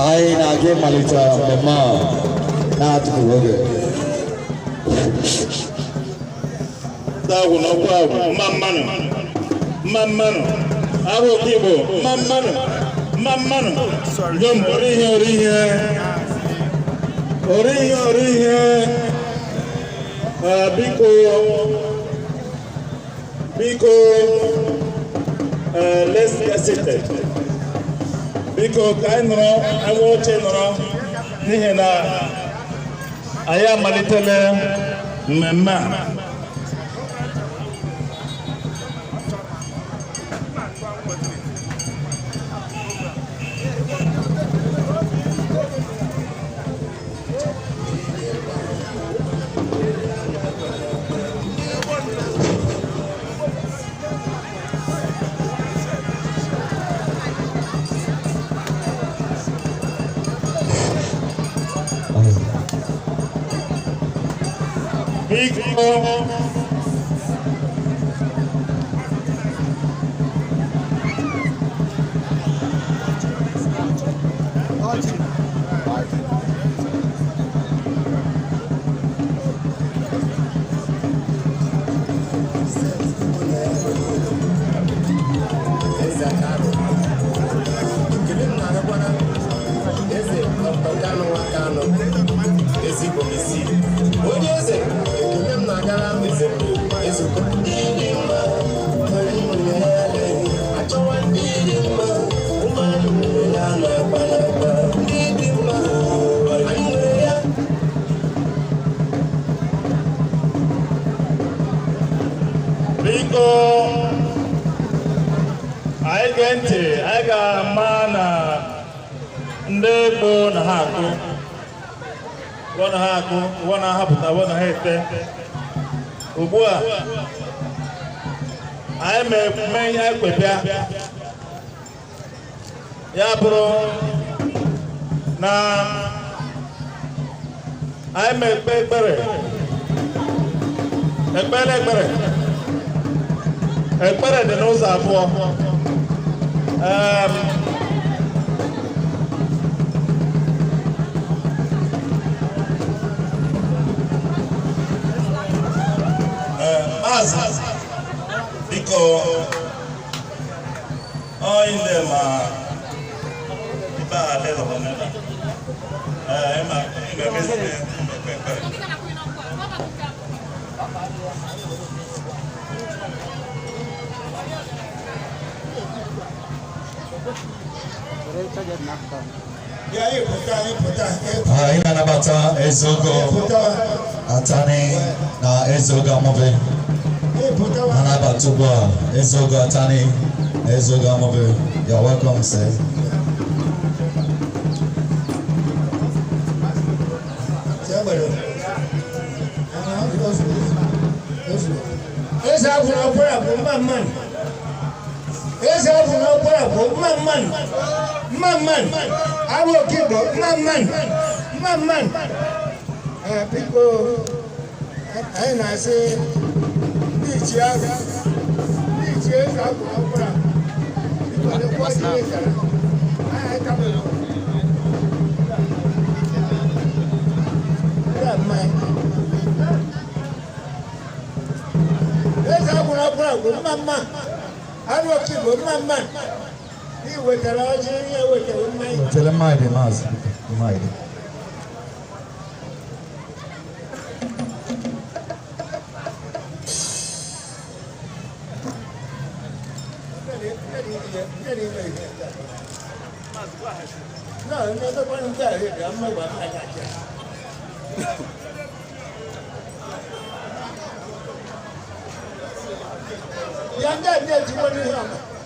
anyị na-aga ịmalite mmemme a na-atụfughị oge. Agwụ n'ọkwa agwụ, mma mmanụ, mma mmanụ, arụ oke Igbo, mma mmanụ, mma mmanụ, nyom ori ihe, ori ihe, ori ihe, ori ihe. Ah, biko, biko, let's get seated. Biko, ka anyị nọrọ anyị oche nọrọ n'ihi na anyị amalitela mmemme a. Biko, Eze Akaro. Ekele m na-agakwara Eze Dr. Kanu Nwakanu, Eze Igbo Mesi. Onye eze, ekele m na-agara Eze Eze ndị dị mma, anyị nwere ya lee. Achọwa ndị dị mma, ụmụanụ nwere ya na-akpa na-akpa. Ndị dị mma, anyị nwere ya. Biko, anyị gee ntị, anyị ga-ama na ndị gboo na ha akụ. Wọ́n na ha akụ, wọ́n na ahapụta, wọ́n na ha ete. Ugbu a, anyị ma eme ihe anyị kwebịa. Ya bụrụ na anyị ma ekpe ekpere. Ekpere ekpere. Ekpere dị n'ụzọ abụọ. Maazị, biko, onye ndị ma ibe a lelọ n'ebe a. Ịma ga-emezi ekpe ekpere. Anyị na-anabata Ezeogo Atani na Ezeogo Amobe. Anabata ugbu a Ezeogo Atani na Ezeogo Amobe. You're welcome, sir. Eze agwụrụ ọkwara bụ mma mmanụ. Eze agwụrụ ọkwara bụ mma mmanụ. Mma mmanụ. Arụ oke Igbo mma mmanụ. Mma mmanụ. Biko, anyị na-asị ndị ichie ahụ, ndị ichie eze agwụrụ ọkwara. Biko, lekwa ọjị wetara. Anyị atabeghị. Ndị a mmanya. Eze agwụrụ ọkwara bụ mma mma. Arụ oke Igbo mma mma. Ị wetara ọjị, ihe wetara mmanya. Wetara mmanya dị, maazị, biko, mmanya dị.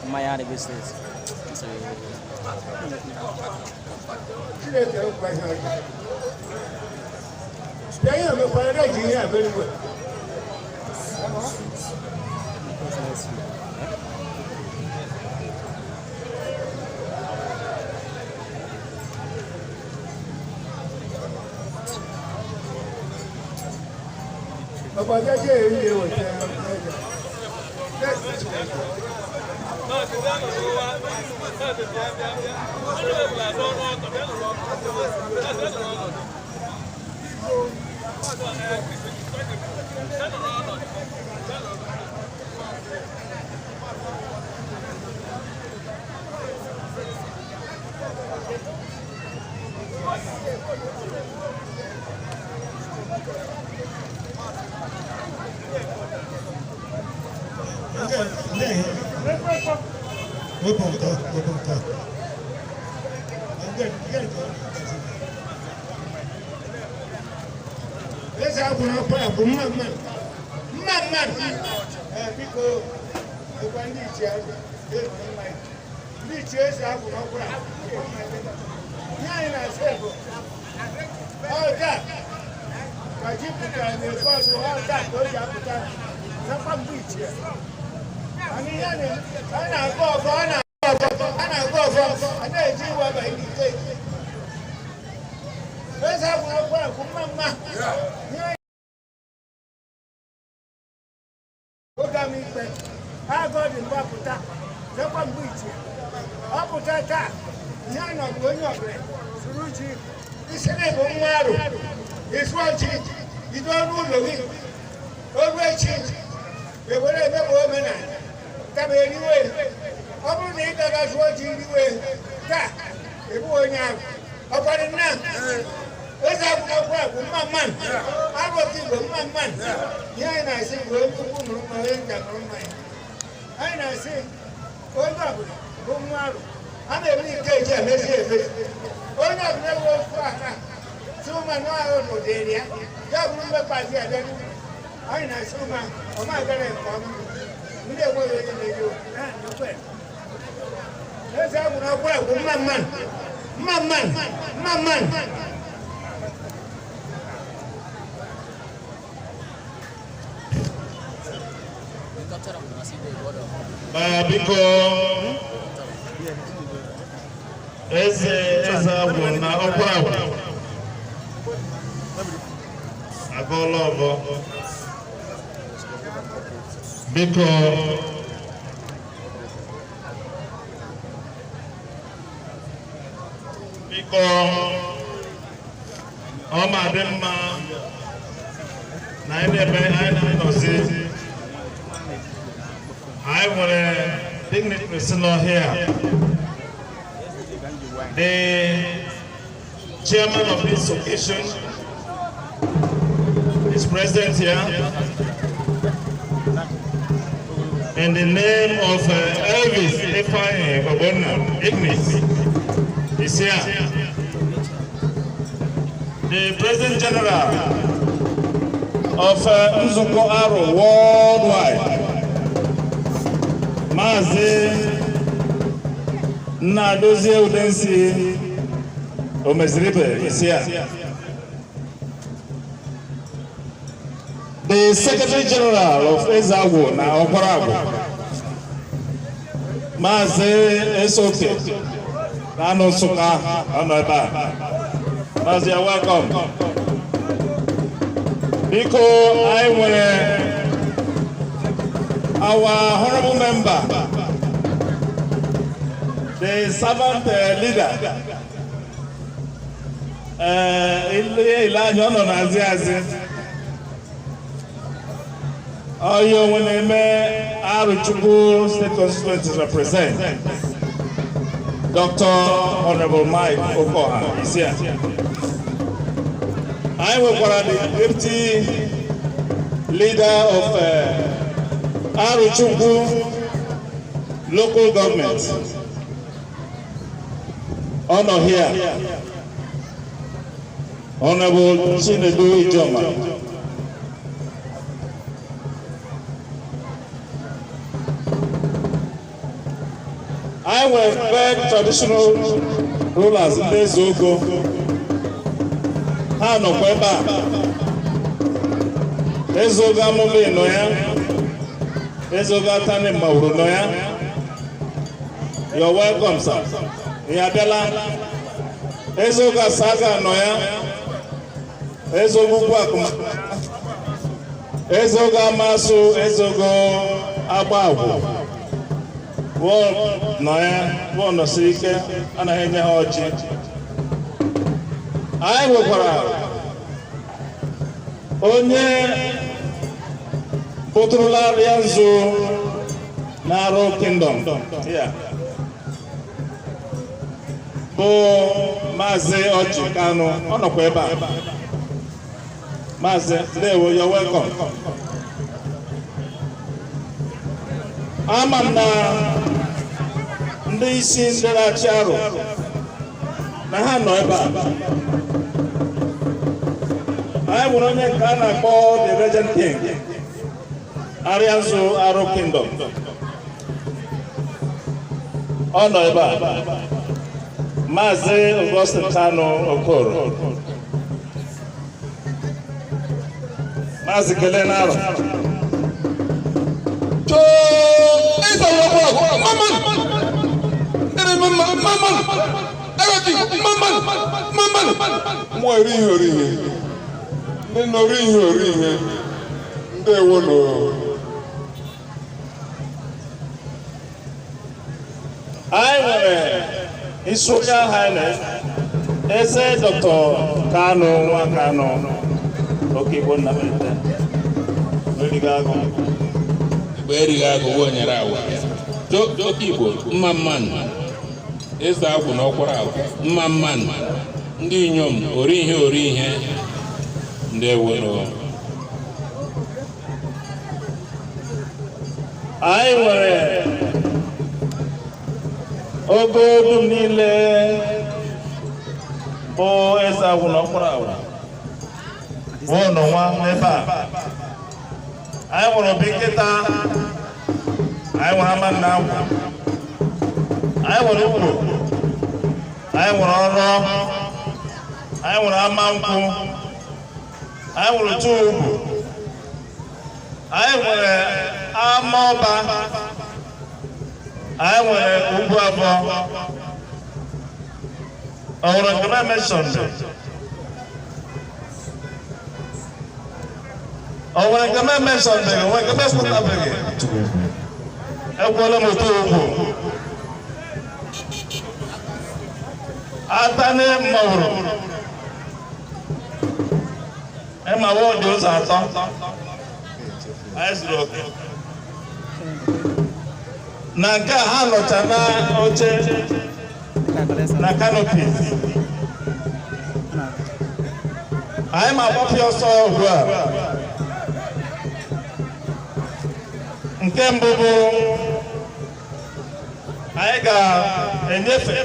Mmanya adịghị steeti. Chineke ekwe ihe ọjọọ. Bịa ihe omekwara na eji ihe a very well. Ọ̀pọ̀ jẹ́jẹ́ èyí lè wò jẹ́ ẹ̀jẹ̀. Eze agwụrụ ọkwa bụ mma mma. Mma mma. Biko, ịgwa ndị ichie ahụ, ndị ichie eze agwụrụ ọkwa. Ihe anyị na-asị bụ, ọ taa ka ji pụtara n'ekpe ọzọ, ọ taa ka o ji apụta nakwa mgbe ichie. Mana ihe a na-agụ ọfọ, a na-agụ ọfọ, a na-eji iwe abanye n'ike. Eze agwụrụ ọkwa bụ mma mma. Oge m ikpe, agụ dị mgbe pụta, zekwa mgbe ichie. Ọ pụta taa, ihe a nọ bụ onye ọbụla suru ji, isi na ịbụ nwa arụ, ịsụọ ji, bido ọrụ ụlọ gị, oru echi, ewere emebe omenala, kama eriwe. Ọ bụrụ na ị gaga sụọ ji riwe, taa, ịbụ onye arụ. Ọkwado nna, eze agwụrụ ọkwa bụ mma mma, arụ oke Igbo mma mma. Ihe anyị na-asị bụ onye ukwu mụrụ mma, onye nta mụrụ mma ya. Anyị na-asị onye ọbụla bụ nwa arụ, a na-eme ike eji emezi emezi. Onye ọbụla ewe ofu aka si ụma na ahụ n'ụdịrị ya, ya bụrụ mmekpazi ya bịa n'ugwu. Anyị na-asị ụma ọma agara nke ọma, ndị enweghị onye na-eji okwu. Eze agwụrụ ọkwa bụ mma mma. Mma mma, mma mma. Biko, eze eze agwụ na ọkwa agwụ agọọla ọbọ. Biko, biko, ọ ma dị mma na anyị na-eme anyị na-anọzi. Anyị nwere dignitaries nọ here. The chairman of this occasion is present here. In the name of Elvis Ifeanyi Ogbonna Ignis is here. The President General of Nzuko Aro Worldwide, Maazị Nnadozie Udensi Omeziribe is here. The Secretary General of Ezeagwu na Ọkwaragwu, Maazị Esoke na-anọ Nsụka, ọ nọ ebe a. Maazị, you're welcome. Biko, anyị nwere our honorable member, the servant leader. Ile ile anya ọ nọ n'azị azị. Ọya onwe na-eme Arochukwu State Constituency represent. Dr. Honorable Mike Okoha is here. Anyị nwekwara the deputy leader of Arochukwu local government. Ọ nọ here. Honorable Chinedu Ijoma. Anyị nwere five traditional rulers, ndị eze ogo. Ha nọkwa ebe a. Eze ogo Amụma nọ ya. Eze ogo Atani Mawuru nọ ya. You're welcome, sir. Ị abịala. Eze ogo Asaga nọ ya. Eze ogo Ugwu Akụma. Eze ogo Amasụ, eze ogo Agba Agwụ. Wọ́n nọ ya, wọ́n nọsiri ike, anaghị enye ha ọjị. Anyị nwekwara onye pụtụrụla ya nzu na-arụ kingdom ya bụ Maazị Ọjị Kanụ, ọ nọkwa ebe a. Maazị, ndewo, you're welcome. Ama m na ndị isi ndị na-achị arụ na ha nọ ebe a. Anyị nwere onye nke a na-akpọ the Regent King, Arịanzu Arụ Kingdom. Ọ nọ ebe a. Maazị Augustine Kanu Okoro. Maazị, kelee n'arọ. Eze ọgwụ mama ere mama mama agadi mama mama mmụọ eri ihe ori ihe ndị nọ ori ihe ori ihe ndị ewo nọ. Anyị nwere His Royal Highness Eze Dr. Kanu Nwa Kanu Okigbo Nnamete erighị agụ. Igbo erighị agụ wonyere agwa. Oke Igbo mma mmanụ, eze agwụ na ọkwara agwụ mma mmanụ, ndị inyom ori ihe ori ihe, ndewonu. Anyị nwere ogo dum niile bụ eze agwụ na ọkwara agwụ wụnụ nwa n'ebe a. Anyị nwere obi nkịta, anyị nwere ama nna agwụ, anyị nwere ukwu, anyị nwere ọrụ, anyị nwere ama nkwụ, anyị nwere otu ugwu, anyị nwere ama ọba. Anyị nwere ugwu abụọ. Ọ nwere nke m mention? Ọ nwere nke m mention beghị? O nwere nke m ekwutabeghị? Ekwuola m otu ugwu. Atani mawuru. Ịmawo dị ụzọ atọ. Anyị zuru oke. Na nke a ha nọcha na oche na canopy. Anyị ma agbapụ ọsọ ugbu a. Nke mbụ bụ anyị ga-enyefe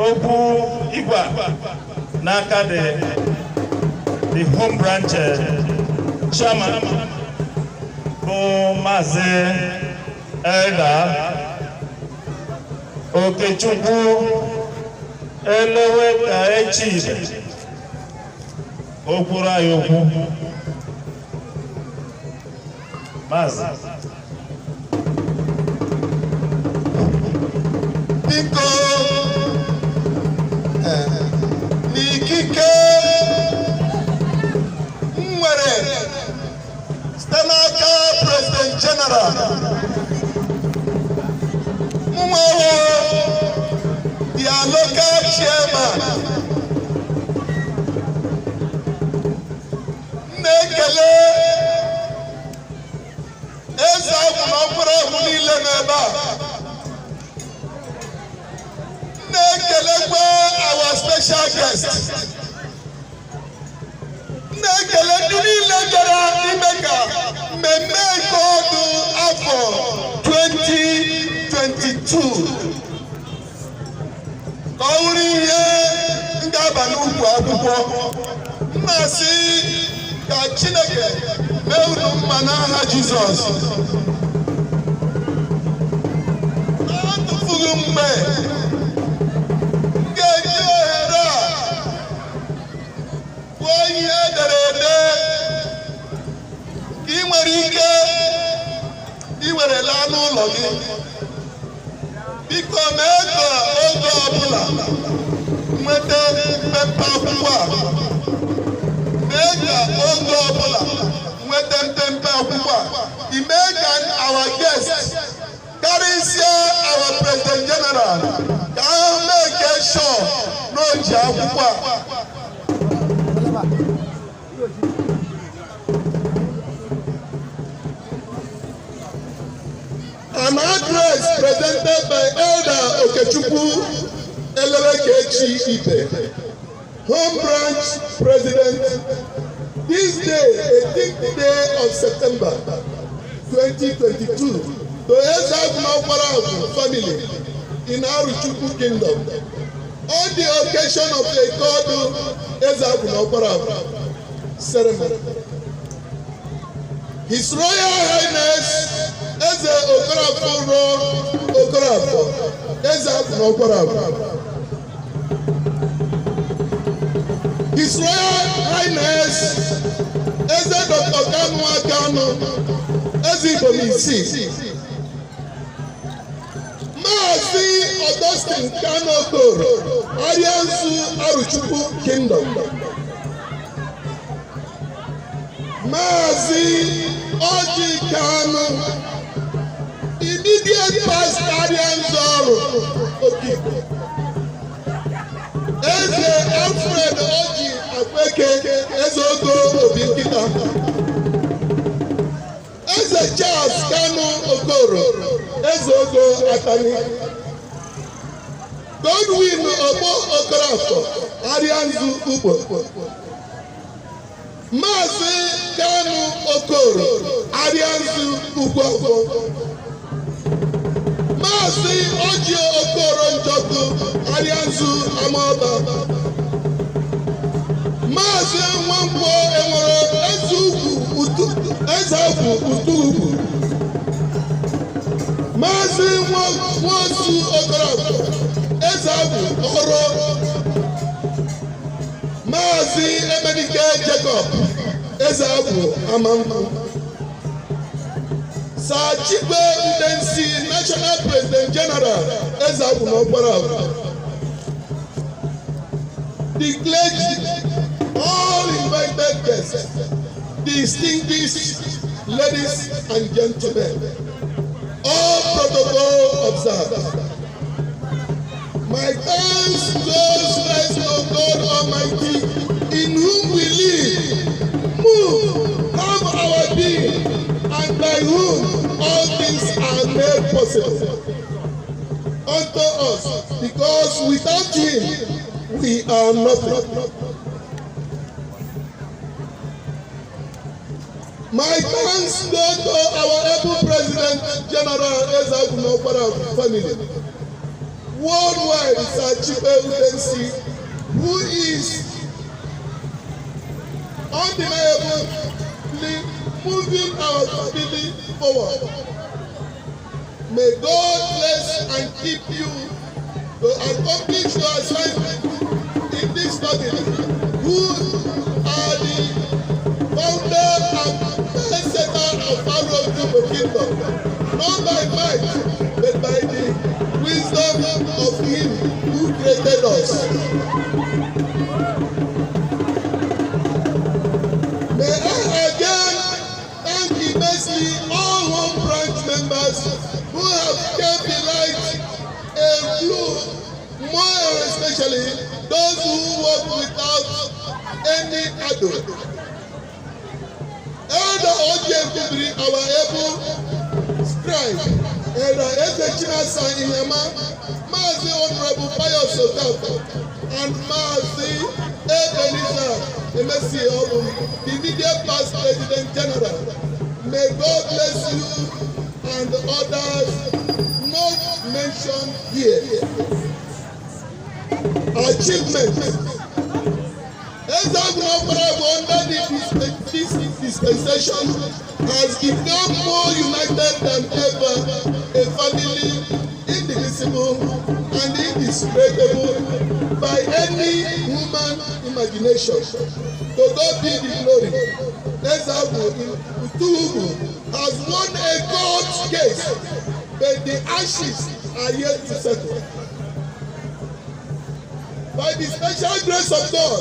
okwu igwe a n'aka the home branch chairman, bụ Maazị Elder Okechukwu Elewe ka echi ibe o kwuru anyị okwu. Maazị. Biko, n'ikike m nwere site n'aka President General mụnwawo, their local chairman, m na-ekele eze agwụ na ọkpara agwụ niile n'ebe a. M na-ekelekwa our special guest. M na-ekele ndị niile bịara ime ka mmemme nke ọdụ afọ 2022 ka ọ wụrụ ihe ga-aba n'ukwu akwụkwọ. M na-asị ka Chineke mee unu mma n'aha Jizọs. Na-atụfughị mgbe, m ga-eji ohere a kwuo ihe edere ede ka ị nwere ike iwere laa n'ụlọ gị. Biko, mee ka oge ọbụla nweta mpempe akwụkwọ a. Mee ka oge ọbụla nweta mpempe akwụkwọ a. Ime ka our guest, karịsịa our President General, ka ha make sure na o ji akwụkwọ a. An address presented by Elder Okechukwu Elewekechi Ibe, Home Branch President, this day, 18th day of September 2022, to Ezeagu family in Aruchukwu Kingdom, on the occasion of the Ikodu Ezeagu ceremony. His Royal Highness Eze Okorafor Okorafor, Eze Okorafor. His Royal Highness Eze Dr. Kanu Kanu, Eze Ibomisi. Maazị Augustine Kanu Okoro, Arianzu Aruchukwu Kingdom. Maazị Oji Kanu, immediate past Arianzu Ọrụ Okigbo. Eze Alfred Oji Akweke, Eze Ogo Obi Nkịta. Eze Charles Kanu Okoro, Eze Ogo Atani. Godwin Ogbo Okorafor, Arianzu Ugbo. Maazị Kanu Okoro, Arianzu Ugwuafọ. Maazị Oji Okoro Njọkụ, Arianzu Amaọba. Maazị Nwankwọ Enwere, Eze Ugwu Eze Agwụ Utuugwu. Maazị Nwosu Okorafor, Eze Agwụ Ọrụ. Maazị Emenike Jacob, Eze Agwụ Amankwụ. Sir Sir Chikwe Udensi, National President General, Ezeagwu na Okpara, the clergy, all invited guests, distinguished ladies and gentlemen, all protocol observed. My thanks goes first to God Almighty, in whom we live, move, have our being, and by whom all things are made possible unto us, because without him we are nothing. My thanks go to our able President General Ezeagwu na Okpara family worldwide, Sir Chikwe Udensi, who is undeniably moving our family forward. May God bless and keep you to accomplish your assignment in this family, who are the founder and setter of Arochukwu Kingdom, not by might, but by the wisdom of him who created us. May I again thank immensely all home branch members who have kept the light aglow, more especially those who work without any ado. Elder Oje Kubiri, our able scribe, Elder Eze Chinasa Inyama, Mazi Honorable Pius Okafor, and Mazi Ebenezer Emesi Obum, the immediate past President General. May God bless you and others not mentioned here. Achievement. Ezeagwu na Okpara under this dispensation has become more united than ever, a family indivisible and indescribable by any human imagination. To God be the glory. Ezeagwu Utuhu has won a court case, but the ashes are yet to settle. By the special grace of God,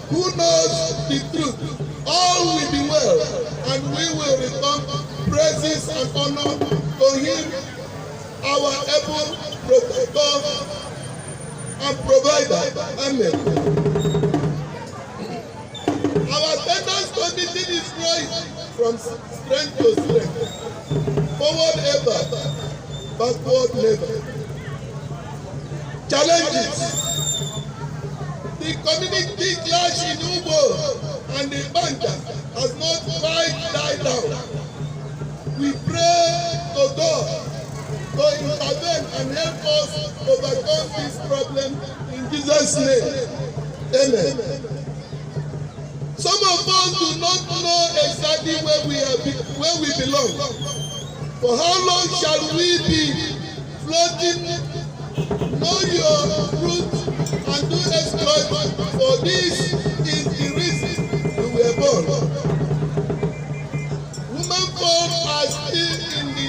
who knows the truth, all will be well, and we will return praises and honor to him, our able protector and provider. Amen. Our attendance committee is growing from strength to strength. Forward ever, backward never. Challenges. The community clash in Ugbo and the Banja has not quite died down. We pray to God to intervene and help us overcome this problem in Jesus' name. Amen. Some of us do not know exactly where we belong. For how long shall we be floating? Know your root and do exploit, for this is the reason we were born. Women folk are still in the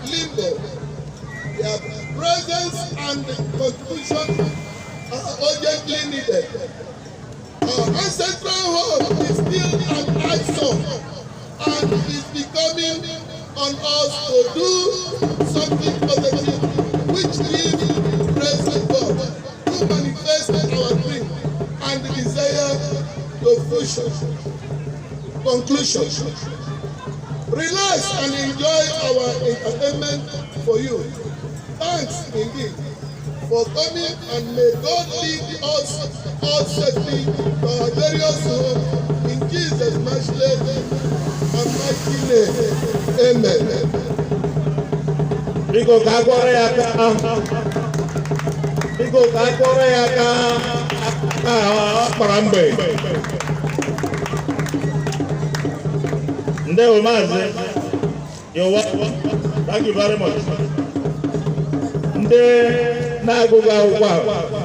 limbo. Their presence and contribution are urgently needed. Our ancestral home is still an eyesore and is becoming on us to do something positive which gives praise to God, who manifests our dream and desire to fruition. Conclusion. Relax and enjoy our entertainment for you. Thanks indeed for coming, and may God lead us all safely to our various homes in Jesus' matchless and mighty name. Amen. Biko ka a kụọrọ ya aka. Biko ka a kụọrọ ya aka. Aka ọ kpara mgbe. Ndewo Maazị. You're welcome. Thank you very much. Ndị na-agụgụ akwụkwọ a.